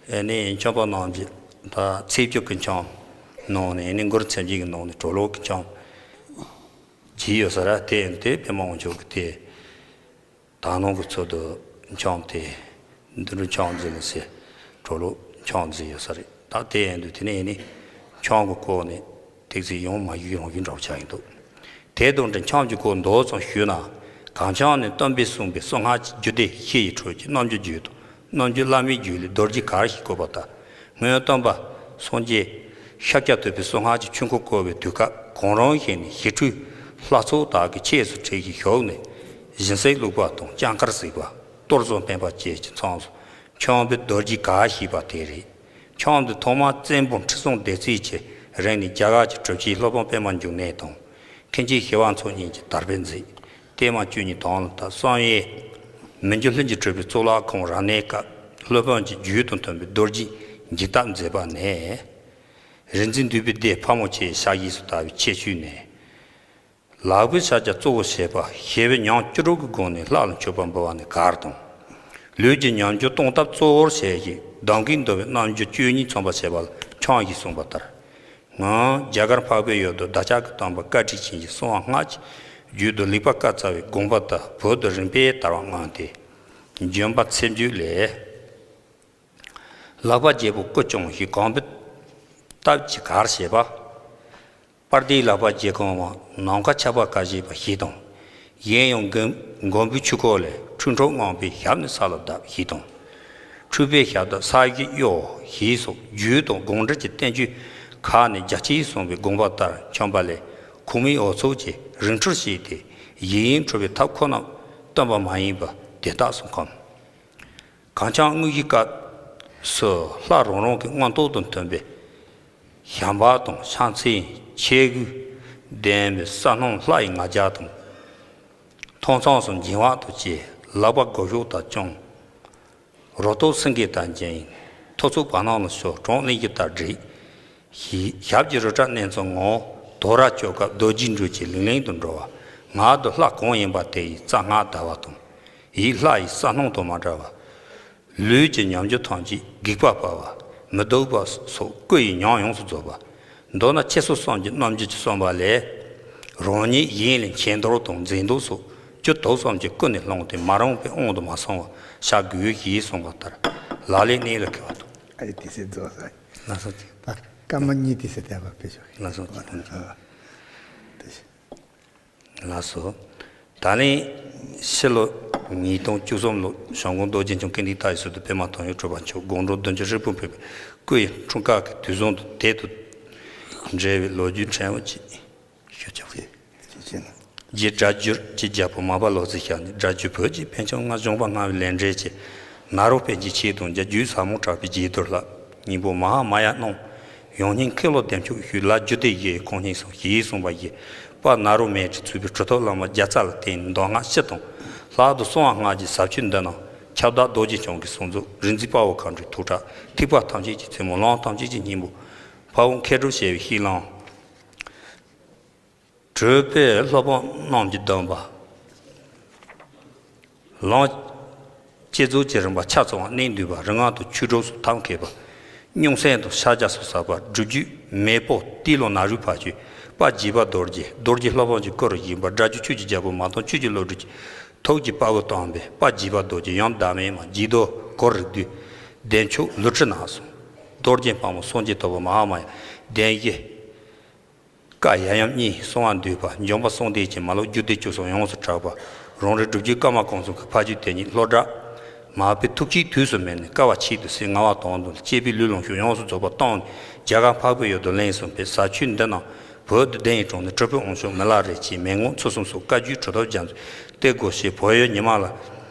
ཨེ་ནི་མཆོད་པ་གནང་རྗེས། ད་ཚེས་བཅུ་གི་འཆམ་གནང་ནས། ཨེ་ནི་མགུར་མཚན་བརྗོད་ཀྱི་ནང་ནས་གྲོ་ལོད་ཀྱི་འཆམ་བྱས་ཡོད་ས་རེད། དེ་ཡིན་དུས་པདྨ་དབང་ཕྱུག་གིས་དེ། དག་སྣང་གི་ཚུལ་དུ་འཆམ་དེ། འདི་འདྲ་འཆམ་མཛད་ལ་ཟེར། གྲོ་ལོད་འཆམ་མཛད་ཡོད་ས་རེད། ད་དེ་ཡིན་དུས་དེ་ནས་ནི་འཆམ་གྱི་སྐོར་ནས་ཏོག་ཙམ་ཡང་མ་ཞུས་རང་ཞུས་འདྲ་བོ་ཆགས་ཡིན་འདུག་དེ་དང་འབྲེལ་འཆམ་གྱི་སྐོར་མདོ་ཙམ་ཞུས་ན། གངས་འཆམ་ནི་སྟོན་པས་གསུངས་པའི་གསང་སྔགས་ཀྱི་རྒྱུད་སྡེ་བཞི་ཡི་ཁྲོད་ཀྱི་རྣམ་འགྱུར་རྒྱུད་དང་། རྣམ་འགྱུར་བླ་མའི་རྒྱུད་ལས་རྡོ་རྗེ་གར་ཞེས་བཀོད་པ་ལྟར། སྔོན་སྟོན་པ་སངས་རྒྱས་ཤཱཀྱ་ཐུབ་པས་གསང་སྔགས་ཀྱི་ཆོས་འཁོར་བསྐོར་བའི་དུས་སྐབས་ གང་རུང་ཞིག་ནས་ཞི་ཁྲོའི་ལྷ་ཚོགས་དག་གི་ཆས་སུ་ཁྲིད་ཀྱི་ཞོག་ནས། སྦྱིན་སྲེག་བླུགས་པ་དང་སྐྱ་མཁར་གཟིགས་པ། གཏོར་བཟོ་འཕེན་པ་བཅས་ཀྱི་མཚམས་སུ་ཁྱམས་པའི་རྡོ་རྗེ་ག་ཞེས་པ་དེ་རེད། ཁྱམས་འདི་ཐོག་མར་བཙན་པོ་ཁྲི་སྲོང་ལྡེ་བཙན་གྱིས་རེངས་ནས། རྒྱ་གར་གྱི་གྲུབ་ཆེན་སློབ་དཔོན་པདྨ་འབྱུང་གནས་དང་། མཁན་ཆེན་ཞི་བ་འཚོ་གཉིས་ཀྱིས་དར་སྤེལ་མཛད། བརྟན་མ་བཅུ་གཉིས་དང་ལ་དྭགས་བསམ་ཡས་མི་འགྱུར་ལྷུན་གྱིས་གྲུབ་པའི་གཙུག་ལག་ཁང་རབ་གནས་སྐབས། སློབ་དཔོན་གྱི་རྒྱུད་དང་མཐུན་པའི་རྡོ་རྗེ་འཇིགས་སྟོབས་མཛད་པ་ནས། རིག་འཛིན་འདུས་པའི་སྡེ་ཕག་མོ་ཆེའི་ཕྱག་བཞེས་སུ་དར་བའི་ཁྱད་ཆོས་ནས། ལག་པའི་ཕྱག་རྒྱ་གཙོ་བོར་བྱས་པ། ཞི་བའི་ཉམས་བཅུ་དྲུག་གི་སྒོ་ནས་ལྷ་ལ་མཆོད་པ་འབུལ་བ་ནི་གར་དང་། ལུས་ཀྱི་ཉམས་འགྱུར་གཏོང་ཐབས་གཙོ་བོར་བྱས་ཤིང་། གདམས་ངག་འདུལ་བའི་རྣམ་འགྱུར་བཅུ་གཉིས་མཚོན་པར་བྱེད་པ་ལ་ཁྱམས་ཞེས་གསུངས་པ་ལྟར། སྔོན་རྒྱ་གར་འཕགས་པའི་ཡུལ་དུ་བདག་ཅག་གི་སྟོན་པ་བཀའ་དྲིན་ཅན་གྱི་གསང་བ་སྔགས་ཀྱི་རྒྱུད་དུ་ལེགས་པར་བཀའ་སྩལ་བའི་དགོངས་པ་ལྟར། བོད་དུ་རིམ་པས་དར་བ་མངོན་ཏེ། འབྱོན་པ་ཚེ་མཇུག་ལས། ལག་པ་བརྒྱད་པོ་སྐུ་བརྐྱངས་ཤིང་། གང་བུ་སྟབས་ཀྱིས་གར་བྱེད་པ། པར་དེའི་ལག་པ་བརྒྱད་གོང་མ། ནམ་མཁའ་ཆགས་པ་ག་ཞེས་པ་ཞེས་དང་། གཞན་ཡང་མགོན་མགོན་པོའི་ཆོས་འཁོར་ལས། འཁྲུལ་འཁྲུལ་ངང་པས་ཞབས་ནི་ས་ལ་བརྡབ་ཞེས་དང་། འཁྲུལ་པའི་ཞབས་བརྡབ་ས་གཞི་གཡོ་ཞེས་སོགས་རྒྱུད་དང་དགོངས་འགྲེལ་གྱི་བསྟན་བཅོས་ཁག་ནས་རྒྱ་ཆེར་གསུངས་པའི་དགོངས་པ་ལྟར། ཁྱམས་པ་ལས་ཁུངས་མེད་ཨུ་ཚུགས་ཀྱིས་རིམ་འཁྲུལ་བྱས་ཏེ། གཞན་ཡང་འཁྲུལ་པའི་ཐབས་ཁོ་ན་སྟོན་པ་མ་ཡིན་པ་དེ་དག་སོགས་ཁམས། གངས་ལྗོངས་དངོས་གཞིའི་སྐབས་སུ་ལྷ་རང་རང་གི་མངོན་རྟོགས་དང་མཐུན་པའི་བྱམས་པ་དང་། ཕྱག་མཚན་ཆས་གོས་ལྡན་པའི་ས་སྣང་ལྷ་ཡི་ང་རྒྱལ་དང་། མཐོང་མཚམས་སུ་འགྱིང་བག་དང་བཅས། ལག་པ་སྒོ་གཞོགས་དང་བརྐྱང་། རུ་ཏོག་སེང་གེ་དང་འགྱིང་། ཐོར་ཚུགས་བར་སྣང་ལ་ཤོར། གྲངས་གླིང་གི་ལྟར་བསྒྲིགས། ཞབས་ཀྱི་རལ་གྲི་མནན་ཚུལ་ངང་། དོ་ར་བཅོ་སྐབས་རྡོ་རྗེའི་འགྲོས་ཀྱིས་ལིང་ལིང་དུ་འགྲོ་བ། ངག་ཏུ་ལྷ་གང་ཡིན་པ་དེ་ཡི་རྩ་སྔགས་བཟླ་བ་དང་། ཡིད་ལྷ་ཡི་ས་སྣང་དང་མ་བྲལ་བ། ལུས་ཀྱི་ཉམས་འགྱུར་ཐམས་ཅད་སྒེག་པ་སྤར་བ། མི་སྡུག་པ་སོགས་སྐུ་ཡི་ཉམས་ཡོངས་སུ་རྫོགས་པ། མདོར་ན་འཆི་སོགས་གསུམ་གྱི་རྣམ་འགྱུར་གྱིས་གསུངས་པ་ལས། རང་ཉིད་གཞན་ལས་མཁྱེན་མདོག་དང་མཛེས་མདོག་སོགས་བཅུ་དོན་གསུམ་གྱི་ཀུན་ནས་བསླངས་ཏེ། མ་རུངས་པའི་དབང་དུ་མ་སོང་བར་བྱ་དགོས་ཞེས་གསུངས་པ་ལྟར། ལག་ལེན་གནད་ལ་འཁེལ་བ་དང་། ཨ་ཡེ་དེ་སེ་རྫོགས་ས། ལགས་སོ། ད་སྐར་མ་གཉིས་དེ་སེ་བསྡད་པ་ཕེབས་ཤོག། ལགས་སོ། ཨ། དེ་བཞིན། ལགས་སོ། ད་ལན་ཕྱི་ལོ་ཉིས་སྟོང་བཅུ་གསུམ་ལོར་བྱམས་མགོན་རྡོ་རྗེ་འཆང་ཀུན་ལྡན་ལྟ་བའི་ཟུར་དུ་པདྨ་དོན་ཡོད་གྲུབ་པ་མཆོག་དགོང་དྲོ་བདུན་ཅུ་ཧྲིལ་པོར་ཕེབས་པའི་སྐུ་ཡི་འཁྲུངས་སྐར་གྱི་དུས་བཟང་དང་དེ་དང་འབྲེལ་བའི་ལོ་རྒྱུས་ཕྲན་བུ་གཅིག་ཞུ་ཆོག། ཅེས་ཅེས་ཅེས་ན། རྗེ་སྒྲ་བསྒྱུར་གྱི་རྒྱལ་པོ་མར་པ་ལོ་ཙཱའི་ཞལ་ནས། སྒྲ་བསྒྱུར་བོད་ཀྱི་ཕན་ཆད་ལྔ། གཞུང་པ་ལྔ་པའི་ལས་འབྲེལ་གྱི་ནཱ་རོ་པཎ་གྱི་ཆོས་དང་། རྒྱ་བསྒྱུར་ཟབ་མོ་གྲགས་པའི་རྗེས་ཟློས་ལྷ། སྙིང་པོ་མ་ཧཱ་མ་ཡ་གནང་། ཡང་སྙིང་མཁན་སློབ་བདེ་མཆོག་ཞུས། ལ་རྒྱུད་སྡེ་བཞི་ཡི་ཁོངས་སྙིང་སོང་། ཞེས་གསུངས་པ་བཞིན། དཔལ་ནཱ་རོ་མན་ཌའི་ཚུགས་པའི་གྲུབ་ཐོབ་བླ་མ་བརྒྱ་རྩ་ལ་བརྟེན་ནས་གདམས་ངག་སྤྱི་དང་། ལྷག་ཏུ་གསང་བ་སྔགས་ཀྱི་ཟབ་ཆོས་འདི་རྣམས་ཁྱབ་བདག་རྡོ་རྗེ་འཆང་གི་གསུང་རྩོམ། རིག་འཛིན་དཔའ་བོ་མཁའ་འགྲོའི་ཐུགས་ཕྲད། ཐེག་པ་ཐམས་ཅད་ཀྱི་རྩེ་མོ། ལམ་ཐམས་ཅད་ཀྱི་སྙིང་པོ། འཕགས་པ་མཁས་གྲུབ་བྱེ་བའི་གཤེགས་ལམ། གྲུབ་པའི་སློབ་དཔོན་རྣམས་ཀྱིས་བསྡམས་པ། ལམ་བསྐྱེད་རྫོགས་ཀྱི་རིམ་པ་ཆ་ཚང་བ། གནད་འདུས་པ། རིམ་ལྔ་དང་ཆོས་དྲུག་སོགས་ཐབས་མཁས་པ། མྱོང་སེམས་དང་ཕྱག་རྒྱ་སོགས་ཟབ་པ། སྒྲུབ་བརྒྱུད་མེས་པོ་ཏེ་ལོ་ནཱ་རོའི་ཕ་ཆོས། དཔལ་དགྱེས་པ་རྡོ་རྗེ། རྡོ་རྗེ་སློབ་དཔོན་གྱི་སྐུ་རུ་བཞེངས་པ། སྒྲ་བསྒྱུར་ཆོས་ཀྱི་རྒྱལ་པོ་མ་ཏོག་ཆོས་ཀྱི་བློ་གྲོས་ཀྱི་ཐུགས་ཀྱི་དཔའ་བོས་བསྡམས་པའི་དཔལ་དགྱེས་པ་རྡོ་རྗེ། ཡུམ་བདག་མེད་མ། རྗེ་བདག་གུ་རུ་བདུད། བདེ་མཆོག་ལུས་ཁྲི་ན་སོགས། རྡོ་རྗེ་ཕག་མོ་སངས་རྒྱས་ཐོབ་པ་མ་ཧཱ་མ་ཡ། བདེན་བཞི་བཀའ་ཡབ་ཡུམ་གཉིས། གསང་བ་འདུས་པ། འབྱོན་པ་གསང་བདེ་ཆེན། མ་ལུག་རྒྱུད་སྡེ་བཅུ་གསུམ་ཡོངས་སུ་གྲགས་པ། རང་རེའི་སྒྲུབ་བརྒྱུད་ཀརྨ་ཀོང་ཙེ་གི་ཕ་རྒྱུད་དེ་ཉིད་ལྷོ་བྲག་མར་པའི་ཐུགས་བསྐྱེད་དུས་སུ་སྨིན་ནས། བསྐལ་པ་ཆེད་དུ་ཚེ་ལྔ་བ་དོན་དུ་གཅེས་པའི་ལུས་ལོངས་སྤྱོད་ཡོངས་སུ་རྫོགས་པ་བཏང་ནས། རྒྱ་གར་འཕགས་པའི་ཡུལ་དུ་ལེན་གསུངས་པས། ཟབ་ཆོས་འདི་རྣམས་བོད་དུ་གདན་དྲངས་ནས། གྲུབ་པའི་དབང་ཕྱུག་མི་ལ་རས་ཀྱིས་མན་ངག་ཚུལ་གསུམ་སོགས་བཀའ་བརྒྱུད་གྲུབ་ཐོབ་རྒྱ་མཚོའི་གཏེར་སྒོ་ཕྱེ། བོད་ཡུལ་ཉི་མ་ལ།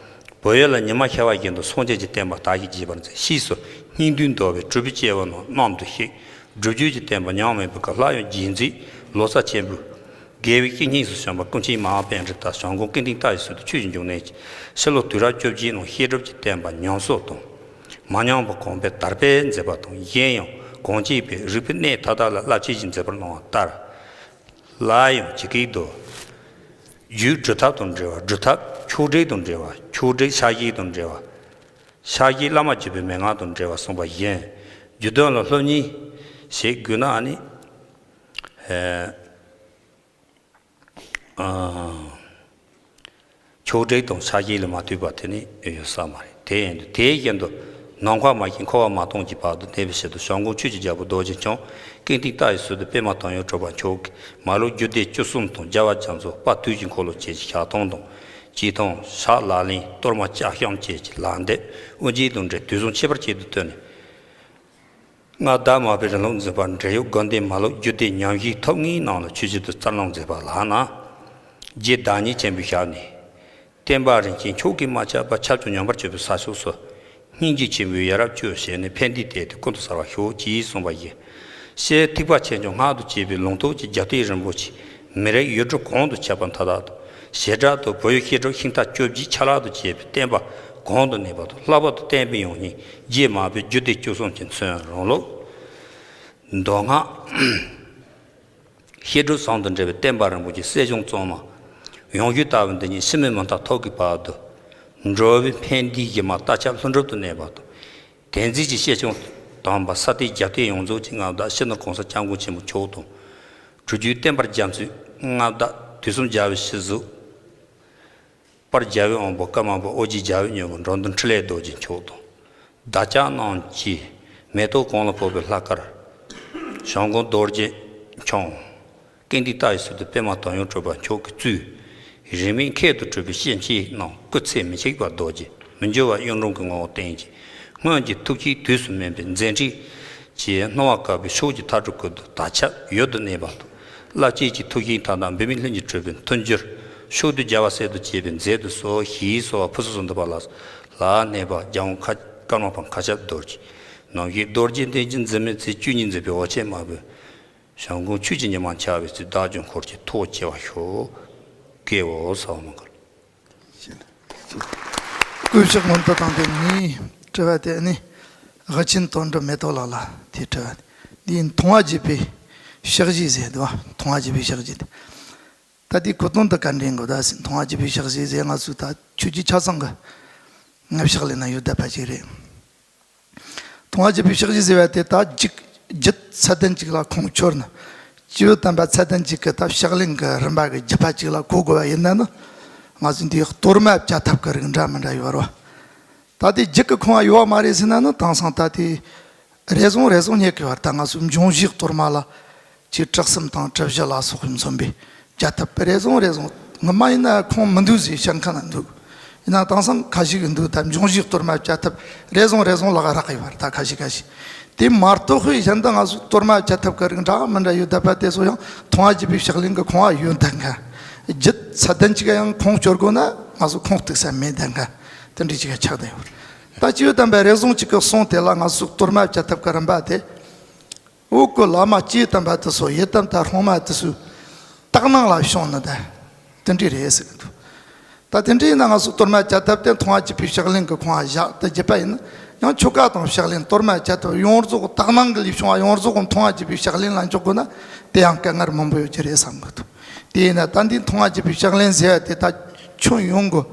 བོད་ཡུལ་ལ་ཉི་མ་ཤར་བ་བཞིན་དུ་སངས་རྒྱས་ཀྱི་བསྟན་པ་དར་ཞིང་རྒྱས་པར་མཛད། ཕྱིས་སུ་སྙིང་བསྡུས་མདོ་བའི་གྲུབ་པའི་སྐྱེས་བུ་རྣམས་གནམ་དུ་གཤེགས། སྒྲུབ་བརྒྱུད་ཀྱི་བསྟན་པ་ཉམས་མེད་པའི་སྐབས། སླར་ཡང་རྗེས་འཛིན་ལོ་ཙཱ་ཆེན་པོས་དགེ་བའི་བཤེས་གཉེན་སུ་བྱོན་པ། ཀུན་མཁྱེན་མ་ཧཱ་པཎྜི་ཏ། བྱམས་མགོན་ཀུན་ལྡན་ལྟ་བའི་ཟུར་དུ་ཆོས་ཀྱི་འབྱུང་གནས་ཀྱིས། ཕྱི་ལོ་དུས་རབས་བཅོ་བརྒྱད་ནང་བཤད་སྒྲུབ་ཀྱི་བསྟན་པ་ཉམས་གསོ་དང་། མ་ཉམས་པ་གོང་འཕེལ་དར་སྤེལ་མཛད་པ་དང་། གཞན་ཡང་གངས་ཅན་པའི་རིག་པའི་གནས་མཐའ་དག་ལ་རླབས་ཆེན་ཞིག་མཛད་པར་གནང་བ་ལྟར། སླར་ཡང་ཇི་སྐད་དུ། རྒྱུད་སྒྲུབ་ཐབས་དང་འབྲེལ་བ། སྒྲུབ་ཐབས་ཆོས་འབྲེལ་དང་འབྲེལ་བ། ཆོས་འབྲེལ་ཕྱག་བཞེས་དང་འབྲེལ་བ། ཕྱག་བཞེས་བླ་མ་བརྒྱུད་པའི་མན་ངག་དང་འབྲེལ་བ་གསུངས་པ་བཞིན། རྒྱུད་དོན་ལ་སློབ་གཉེར་བྱེད་དགོས་ན་ཨ་ནི། ཨེ། ཨ། ཆོས་འབྲེལ་དང་ཕྱག་བཞེས་ལ་མ་ལྟོས་པ་དེ་ནི་ཡོད་ས་མ་རེད། དེ་ཡིན་དུས་དེའི་རྒྱན་དུ་ནམ་མཁའ་མ་སྐྱེས་འཁོར་བ་མ་སྟོངས་ཀྱི་བར་དུ་གནས་པའི་ཕྱིར་དུ། བྱམས་མགོན་ཆོས་ཀྱི་རྒྱལ་པོ་རྡོ་རྗེ་འཆང་ཀུན་ལྡན་ལྟ་བའི་ཟུར་དུ་པདྨ་དོན་ཡོད་གྲུབ་པ་མཆོག་གིས་མ་ལུགས་རྒྱུད་སྡེ་བཅུ་གསུམ་དང་རྒྱལ་བ་རྒྱ་མཚོ་དཔལ་དུས་ཀྱི་འཁོར་ལོ་བཅས་ཀྱི་ཞལ་ཐང་དང་། སྤྱི་ཐང་ཕྱག་ལག་ལེན་གཏོར་མ་ལྕགས་བཤམས་བཅས་ཀྱི་ལམ་འདེབས་དབུ་འབྱེད་དང་འབྲེལ་དུས་བཟང་ཁྱད་པར་ཅན་དུ་བསྟུན་ནས། མངའ་བདག་མར་པའི་རིང་ལུགས་འཛིན་པ། འབྲེལ་ཡོད་དགོན་སྡེ་མ་ལུག་རྒྱུད་སྡེ་ཉམས་བཞེས་ཐོབ་ངེས་རྣམས་ལ་ཆོས་བརྒྱུད་དུ་རྩ་སློང་མཛད་པ་ལགས་ན། རྗེ་བདག་ཉིད་ཆེན་པོའི་ཞབས་ནས། བསྟན་པ་རིན་ཆེན་མཆོག་གིས་མ་ཆགས་པར་ཁྱབ་ཀྱང་ཉམས་པར་གྱུར་པའི་ས་ཕྱོགས་སུ། སྙིང་རྗེ་ཆེན་པོས་ཡ་རབས་སྤྱོད་བྱས་ནས་ཕན་བདེའི་དོན་དུ་ཀུན་ཏུ་གསལ་བར་ཤོག་ཅེས་གསུངས་པ་ཡིན། ཞེས་ཐེག་པ་ཆེ་ཆུང་སྔགས་དང་བཅས་པའི་ལུང་རྟོགས་ཀྱི་རྒྱབ་རྟེན་རིན་པོ་ཆེ། མི་རིགས་ཡུལ་གྲུ་གང་དུ་ཁྱབ་པ་མཐའ་དག་དང་། བྱེ་བྲག་ཏུ་བོད་ཡུལ་ཤེལ་སྒྲོམ་ཤིང་རྟ་བཅོ་བརྒྱད་ཆ་ལག་ཏུ་བྱས་པའི་བསྟན་པ་གོང་དུ་གནས་པ་དང་། ལྷག་པར་དུ་བསྟན་པའི་ཡང་སྙིང་རྗེ་མར་པའི་རྒྱུད་སྡེ་བཅུ་གསུམ་གྱི་མཚོན་རང་ལུགས་མདོ་སྔགས་ཤེལ་སྒྲོམ་ཟུང་དུ་འབྲེལ་བའི་བསྟན་པ་རིན་པོ་ཆེ་གསེར་སྦྱངས་གཙང་མ་ཡོངས་གྱུར་ལྟ་བུ་འདི་ཉིད་ཕྱི་མའི་མུ་མཐའ་ཐོག་གི་བར་དུ་འགྲོ་བའི་ཕན་བདེའི་གཞི་མ་རྟ་ཁྱབ་ལྷུན་གྲུབ་ཏུ་གནས་པ་དང་། དེ་མཛད་ཀྱི་ཤེར་ཕྱིན་དམ་པ་ས་སྟེང་རྒྱལ་བསྟན་ཡོངས་རྫོགས་ཀྱི་མངའ་བདག་སྤྱི་ནོར་༸གོང་ས་༸སྐྱབས་མགོན་ཆེན་པོ་མཆོག་དང་། གྲུབ་བརྒྱུད་བསྟན་པ་རྒྱ་མཚོའི་མངའ་བདག་དུས་གསུམ་རྒྱལ་བའི་སྲས་སུ། དཔལ་རྒྱལ་བའི་དབང་པོ་ཀརྨ་པ་ཨོ་རྒྱན་རྒྱལ་བའི་སྙིང་པོ་འགྲོ་འདུལ་འཕྲིན་ལས་རྡོ་རྗེ་མཆོག་དང་། བདག་ཅག་རྣམས་ཀྱི་མེ་ཏོག་གང་ལ་ཕོག་པའི་ལྷ་དཀར་ཞང་གོང་རྡོ་རྗེ་འཆང་། ཀུན་འདུས་རྟ་ཡི་ཚུལ་དུ་པདྨ་དོན་ཡོད་གྲུབ་པ་མཆོག་གིས་གཙོས། རིས་མེད་ཁྱད་དུ་གྲུབ་པའི་སྐྱེ་མཆེད་རྣམས་སྐུ་ཚེ་མི་འཆགས་པ་རྡོ་རྗེ་མི་འགྱུར་བ་གཡུང་དྲུང་གི་ངོ་བོར་བརྟེན་ཅིང་། སྔོན་གྱི་ཐུགས་བསྐྱེད་དུས་སུ་སྨིན་པའི་མཛད་འཕྲིན་གྱིས་སྣང་བ་དཀར་པོའི་ཕྱོགས་ཀྱི་མཐའ་དྲུག་ཀུན་ཏུ་དར་ཁྱབ་ཡུལ་དུ་གནས་པ་དང་། རླབས་ཆེན་གྱི་ཐུགས་བཞེད་མཐའ་དག་འབད་མེད་ལྷུན་གྱིས་གྲུབ་པའི་མཐུན་འགྱུར་ཕྱོགས་དུས་རྒྱལ་བ་སྲས་དང་བཅས་པའི་མཛད་དུ་གསོལ་ཞེས་གསོལ་བ་ཕུར་ཚུགས་སུ་འདེབས་པ་ལ་ལ་གནས་པ་རྒྱལ་དབང་ཀརྨ་པ་མཁའ་ཁྱབ་རྡོ་རྗེ། ནམ་ཞིག་རྡོ་རྗེ་གདན་གྱི་འཛིན་མའི་ཚེ། བཅུ་གཉིས་འཛིན་པའི་འོ་བྱེད་མ་བུ། ཞང་གོང་ཆོས་ཀྱི་ཉི་མ་འཆར་བའི་ཚེ། བདག་ཀྱང་འཁོར་བཅས་ཐུགས་བསྐྱེད་པར་ཤོག །ཀྱེ་འོ་ཟེར་བ་མ་གར། སྐུ་ཕྱག་སྔོན་དུ་བཏང་སྟེ་ངའི་དྲི་བ་དེ་ནི་དབུ་ཆེན་དོན་གྲུབ་མེ་ཏོག་ལགས་ལ་དེའི་དྲི་བ་དེ། འདིའི་མཐོང་བ་བརྒྱུད་པའི་ཕྱག་བཞེས་ཟེར་འདུག་བ། མཐོང་བ་བརྒྱུད་པའི་ཕྱག་བཞེས་དེ། ད་དེའི་གོ་དོན་དེ་ག་འདྲ་ཡིན་དགོས་ད་ཟེར། མཐོང་བ་བརྒྱུད་པའི་ཕྱག་བཞེས་ཟེར་ང་ཚོས་ད་ཆོས་བརྒྱུད་ཆ་ཚང་གི་ཕྱག་ལེན་ན་ཡོད་བསྡད་པ་ཞིག་རེད། མཐོང་བ་བརྒྱུད་པའི་ཕྱག་བཞེས་ཟེར་བ་དེ་ད་གཅིག་རྒྱུད་ཚད་ལྡན་གཅིག་ལ་ཁུངས་འཁྱོལ་ན། སྐྱེས་བུ་དམ་པ་ཚད་ལྡན་གཅིག་གི་ད་ཕྱག་ལེན་གྱི་རིམ་པ་གི་རྒྱུད་པ་གཅིག་ལ་གོ་དགོས་པ་ཡིན་ན་ནི། ང་ཚོས་འདིའི་གཏོར་མ་བཅའ་ཐབས་ཀྱི་རིགས་འདྲ་མི་འདྲ་ཡོད་རེད་བ། ད་དེ་རྒྱུད་ཀྱི་ཁུངས་ཡོད་པ་མ་རེད་ཟེར་ན་ནི། དེང་སང་ད་དེ་རེ་ཟུང་རེ་ཟུང་རྙེད་དགོས་པ་རེད། ད་ང་ཚོའི་འབྱུང་བཞིའི་གཏོར་མ་ལ། ཅེས་གྲགས་གསུམ་དང་གྲུབ་བཞི་ལ་སོགས་པས་མཚོན་པའི་བཅའ་ཐབས་རེ་ཟུང་རེ་ཟུང་། ངོ་མ་ཡིན་ན་ཁུངས་མི་འདུག་ཟེར་བཤད་མཁན་འདུག་ཡིན་ན་དེང་སང་ཁ་ཤས་ཀྱིས་འདུག་ད་འབྱུང་བཞིའི་གཏོར་མ་བཅའ་ཐབས་རེ་ཟུང་རེ་ཟུང་ལ་རག་གི་ཡོད་པ་རེད། ད་ཁ་ཤས་ཁ་ཤས། དེ་མ་གཏོགས་པའི་གཞན་དུ་ང་ཚོའི་གཏོར་མ་བཅའ་ཐབས་ཀྱི་རིགས་འདྲ་མི་འདྲ་ཡོད་བསྡད་པ་དེ་ཚོ་ཡང་མཐོང་བ་བརྒྱུད་པའི་ཕྱག་ལེན་གྱི་ཁུངས་ཡོད་བསྡད་མཁན། རྒྱུད་ཚད་ལྡན་གཅིག་ཡང་ཁུངས་འཁྱོལ་དགོས་ན་ང་ཚོ་ཁུངས་གཏུགས་ས་མེད་བསྡད་མཁན་དེ་འདྲ་ཅིག་ཆགས་བསྡད་ཡོད་རེད། ད་སྐྱེས་བུ་དམ་པ་རེ་ཟུང་གཅིག་གི་གསུང་དེ་ལ་ང་ཚོའི་གཏོར་མ་བཅའ་ཐབས་ཀྱི་རིམ་པ་དེ། འོག་གི་བླ་མ་སྐྱེས་བུ་དམ་པ་དེ་ཚོ་ཡི་དམ་དང་སྲུང་མ་དེ་ཚོའི་དག་སྣང་ལ་བྱུང་ནི་ད་དེ་འདྲ་རེད་ཟེར་གི་འདུག་ད་དེ་འདྲ་ཡིན་ན་ང་ཚོ་གཏོར་མ་བཅའ་ཐབས་དེ་མཐོང་བ་བརྒྱུད་པའི་ཕྱག་ལེན་གྱི་ཁུངས་བཞག་དེ་བརྒྱུད་པ་ཡིན་ན་ཡང་ཆོ་ག་དང་ཕྱག་ལེན་གཏོར་མ་བཅའ་ཐབས་ཡོངས་རྫོགས་དག་སྣང་གི་ལས་བྱུང་བ་ཡོངས་རྫོགས་མཐོང་བ་བརྒྱུད་པའི་ཕྱག་ལེན་ལ་འཇོག་དགོས་ན་དེ་ཡང་དཀའ་ངལ་མང་པོ་ཡོད་ཀྱི་རེད་བསམ་གི་འདུག་དེ་ཡིན་ན་ད་འདི་མཐོང་བ་བརྒྱུད་པའི་ཕྱག་ལེན་ཟེར་བ་དེ་ད་ཁྱོན་ཡོངས་ཀྱི་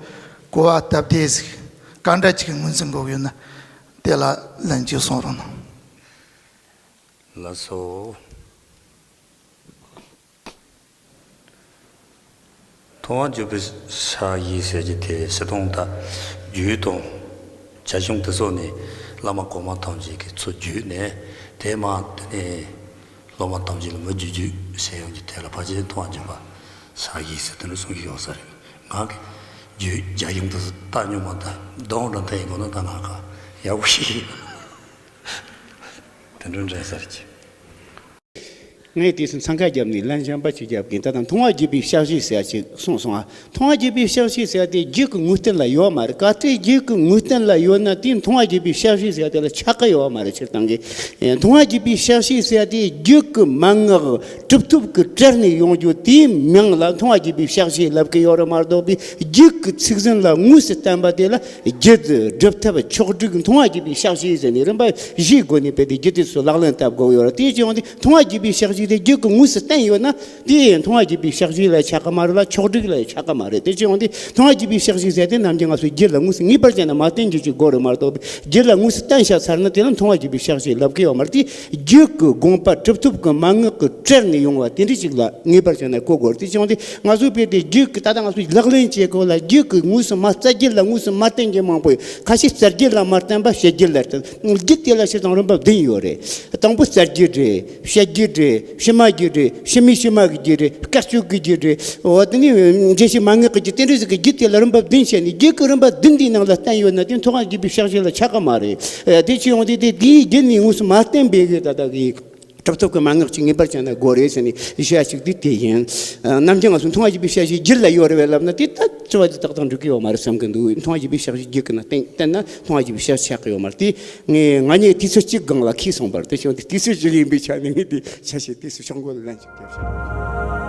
གོ་བ་སྟབས་བདེ་ཟིག་ག་འདྲ་ཅིག་ངོས་འཛིན་དགོས་ཡོད་ན་དེ་ལ་ལན་ཅིག་གསུང་རོགས་གནང་། ལགས་སོ། མཐོང་བ་བརྒྱུད་པའི་ཕྱག་བཞེས་ཟེར་གྱི་དེ་སྤྱིར་བཏང་ད་རྒྱུད་དང་རྒྱ་གཞུང་དེ་སོགས་ནས་བླ་མ་གོང་མ་ཐམས་ཅད་ཀྱི་ཚུལ་བརྒྱུད་ནས་དེ་མ་དེ་ནས་སློབ་མ་ཐམས་ཅད་ལ་མི་བརྒྱུད་བརྒྱུད་བྱས་ཡོང་གི་དེ་ལ་ཕལ་ཆེར་མཐོང་བ་བརྒྱུད་པ་ཕྱག་བཞེས་ཟེར་དེ་འདྲ་གསུང་གི་ཡོད་ས་རེད། ང་གི་རྒྱུད་རྒྱ་གཞུང་དེ་ཚོ་ལྟ་མྱོང་མ་ད་གདོང་འདྲ་མཐའ་ཡིན་དགོས་ན་ད་ང་ག་ཡག་པོ་ཞིག་ཡིན། དེ་འདྲ་འདྲ་ས་རེད་ཀྱི། ངས་དེ་ཚོ་འཚང་ཁ་བརྒྱབ་ནས་ལན་གཞན་པ་ཅིག་རྒྱབ་གིན། ད་ལྟ་མཐོང་བ་བརྒྱུད་པའི་ཕྱག་བཞེས་ཟེར་ཡ་ཅིག་གསུངས་སོང་ཨ། མཐོང་བ་བརྒྱུད་པའི་ཕྱག་བཞེས་ཟེར་ཡ་དེ་རྒྱུད་ཀྱི་ངོས་བསྟན་ལ་ཡོད་མ་རེད། གལ་ཏེ་རྒྱུད་ཀྱི་ངོས་བསྟན་ལ་ཡོད་ན་དེ་མཐོང་བ་བརྒྱུད་པའི་ཕྱག་བཞེས་ཟེར་ཡ་དེ་ལ་ཆགས་ཀྱི་ཡོད་མ་རེད། སྤྱིར་བཏང་གི་མཐོང་བ་བརྒྱུད་པའི་ཕྱག་བཞེས་ཟེར་ཡ་དེ་རྒྱུད་ཀྱི་མན་ངག་གྲུབ་ཐོབ་ཀྱི་གྲལ་ནས་ཡོང་རྒྱུ་དེའི་མིང་ལ་མཐོང་བ་བརྒྱུད་པའི་ཕྱག་བཞེས་ལབ་ཀྱི་ཡོད་རེད་མ་གཏོགས་པའི་རྒྱུད་ཀྱི་ཚིག་ཟིན་ལ་དངོས་སུ་བསྟན་པ་དེ་ལ་རྒྱུད་སྒྲུབ་ཐབས་ཆོག་སྒྲིག་མཐོང་བ་བརྒྱུད་པའི་ཕྱག་བཞེས་ཟེར་ནས་རིམ་པ་བཞིའི་སྒོ་ནས་སྤེལ་ཏེ་རྒྱུད་སྡེ་ཚོ་ལག་ལེན་བསྟར་དགོས་ཡོད་རེད། དེའི་སྤྱི་ཡོངས་དེ་མཐོང་བ་བརྒྱུད་པའི་ཕྱག་བཞེས་དེ་རྒྱུད་ཀྱི་དངོས་སུ་བསྟན་ཡོད་ན་དེ་མཐོང་བ་བརྒྱུད་པའི་ཕྱག་བཞེས་ལ་ཆགས་ཀྱི་མ་རེད་ལ་ཆོག་སྒྲིག་ལ་ཆགས་ཀྱི་མ་རེད། དེའི་སྤྱི་ཡོངས་དེ་མཐོང་བ་བརྒྱུད་པའི་ཕྱག་བཞེས་ཟེར་དེ་ནམ་རྒྱུན་ང་ཚོས་རྒྱུད་ལ་དངོས་སུ་ངེས་པར་བྱས་ན་མ་བསྟན་རྒྱུ་ཅིག་དགོས་རེད་མ་གཏོགས་པའི་རྒྱུད་ལ་དངོས་སུ་བསྟན་བཞག་ཚར་ན་དེ་ལ་མཐོང་བ་བརྒྱུད་པའི་ཕྱག་བཞེས་ལབ་ཀྱི་ཡོད་མ་རེད། དེ་རྒྱུད་ཀྱི་དགོངས་པ་གྲུབ་ཐོབ་ཀྱི་མན་ངག་གི་གྲལ་ནས་ཡོང་བ་དེ་འདྲ་ཞིག་ལ་ངེས་པར་བྱས་ན་གོ་དགོས་རེད། དེ་བྱུང་སྟེ་ང་ཚོའི་བོད་དེ་རྒྱུད་ཀྱི་ད་ལྟ་ང་ཚོས་ལག་ལེན་བྱེད་དགོས་ལ། རྒྱུད་ཀྱི་དངོས་སུ་མ་བཙལ་རྒྱུ་ལ་དངོས་སུ་མ་བསྟེན་རྒྱུ་མང་པོ་ཡོད། ཁ་ཤས་བཙལ་རྒྱུ་ལ་མ་བསྟེན་པ་བཤད་རྒྱུ་ལ་བསྟེན། རྒྱུད་དེ་ལ་སྤྱིར་བཏང་རིམ་པ་བདུན་ཡོད་རེད། དང་པོ་བཙལ་རྒྱུ་རེད། བཤད་རྒྱུ་རེད། ཕྱི་མ་རྒྱུ་རེད། ཕྱི་མའི་ཕྱི་མ་གི་རྒྱུ་རེད། སྐད་སྤྱོད་ཀྱི་རྒྱུ་རེད། འོ་དེ་ནས་འགྲེལ་བཤད་མན་ངག་གི་རྒྱུ། དེ་འདྲ་ཟིག་གི་རྒྱུད་དེ་ལ་རིམ་པ་བདུན་བྱས་ནས། རྒྱུད་ཀྱི་རིམ་པ་བདུན་དེའི་ནང་ལ་བསྟན་ཡོད་ན་དེ་མཐོ་སྒང་རྒྱུད་པའི་ཕྱག་བཞེས་ལ་ཆགས་ཀྱི་མ་རེད། དེ་བྱས་ཡོང་དུས་དེ་དེའི་རྒྱུད་ནས་དངོས་སུ་མ་བསྟན་པའི་གི་ད་ལྟ་གི་གྲུབ་ཐོབ་ཀྱི་མན་ངག་ཅིག་ངེས་པར་བྱས་ན་དགོས་རེད་ཟེར་ནས་བཤད་ཡ་ཅིག་དེ་དེ་ཡིན། ནམ་རྒྱུན་ང་ཚོ་མཐོ་སྒང་རྒྱུད་པའི་ཕྱག་བཞེས་རྒྱུད་ལ་ཡོད་རེད་པས་ལབ་ན། དེ་ད་དྲི་བ་དེ་ཏག་ཏག་འགྲིག་གི་ཡོད་མ་རེད་བསམ་གི་འདུག་མཐོ་སྒང་རྒྱུད་པའི་ཕྱག་བཞེས་རྒྱུད་ཀྱི་ནང་བསྟན་བསྟན་ན་མཐོ་སྒང་རྒྱུད་པའི་ཕྱག་བཞེས་ཆགས་ཀྱི་ཡོད་མ་རེད། དེ་ངས་ང་གཉིས་དུས་ཚོད་གཅིག་སྒང་ལ་ཁས་སོང་པར། དེ་བྱུང་དུས་དུས་ཚོད་གཅིག་ཡིན་པའི་ཆ་ནས་ངས་དེ་ཆ་ཤས་དུས་ཚོད་ཤོག་མགོ་ལ་ལན་ཅིག་རྒྱབ་ཤག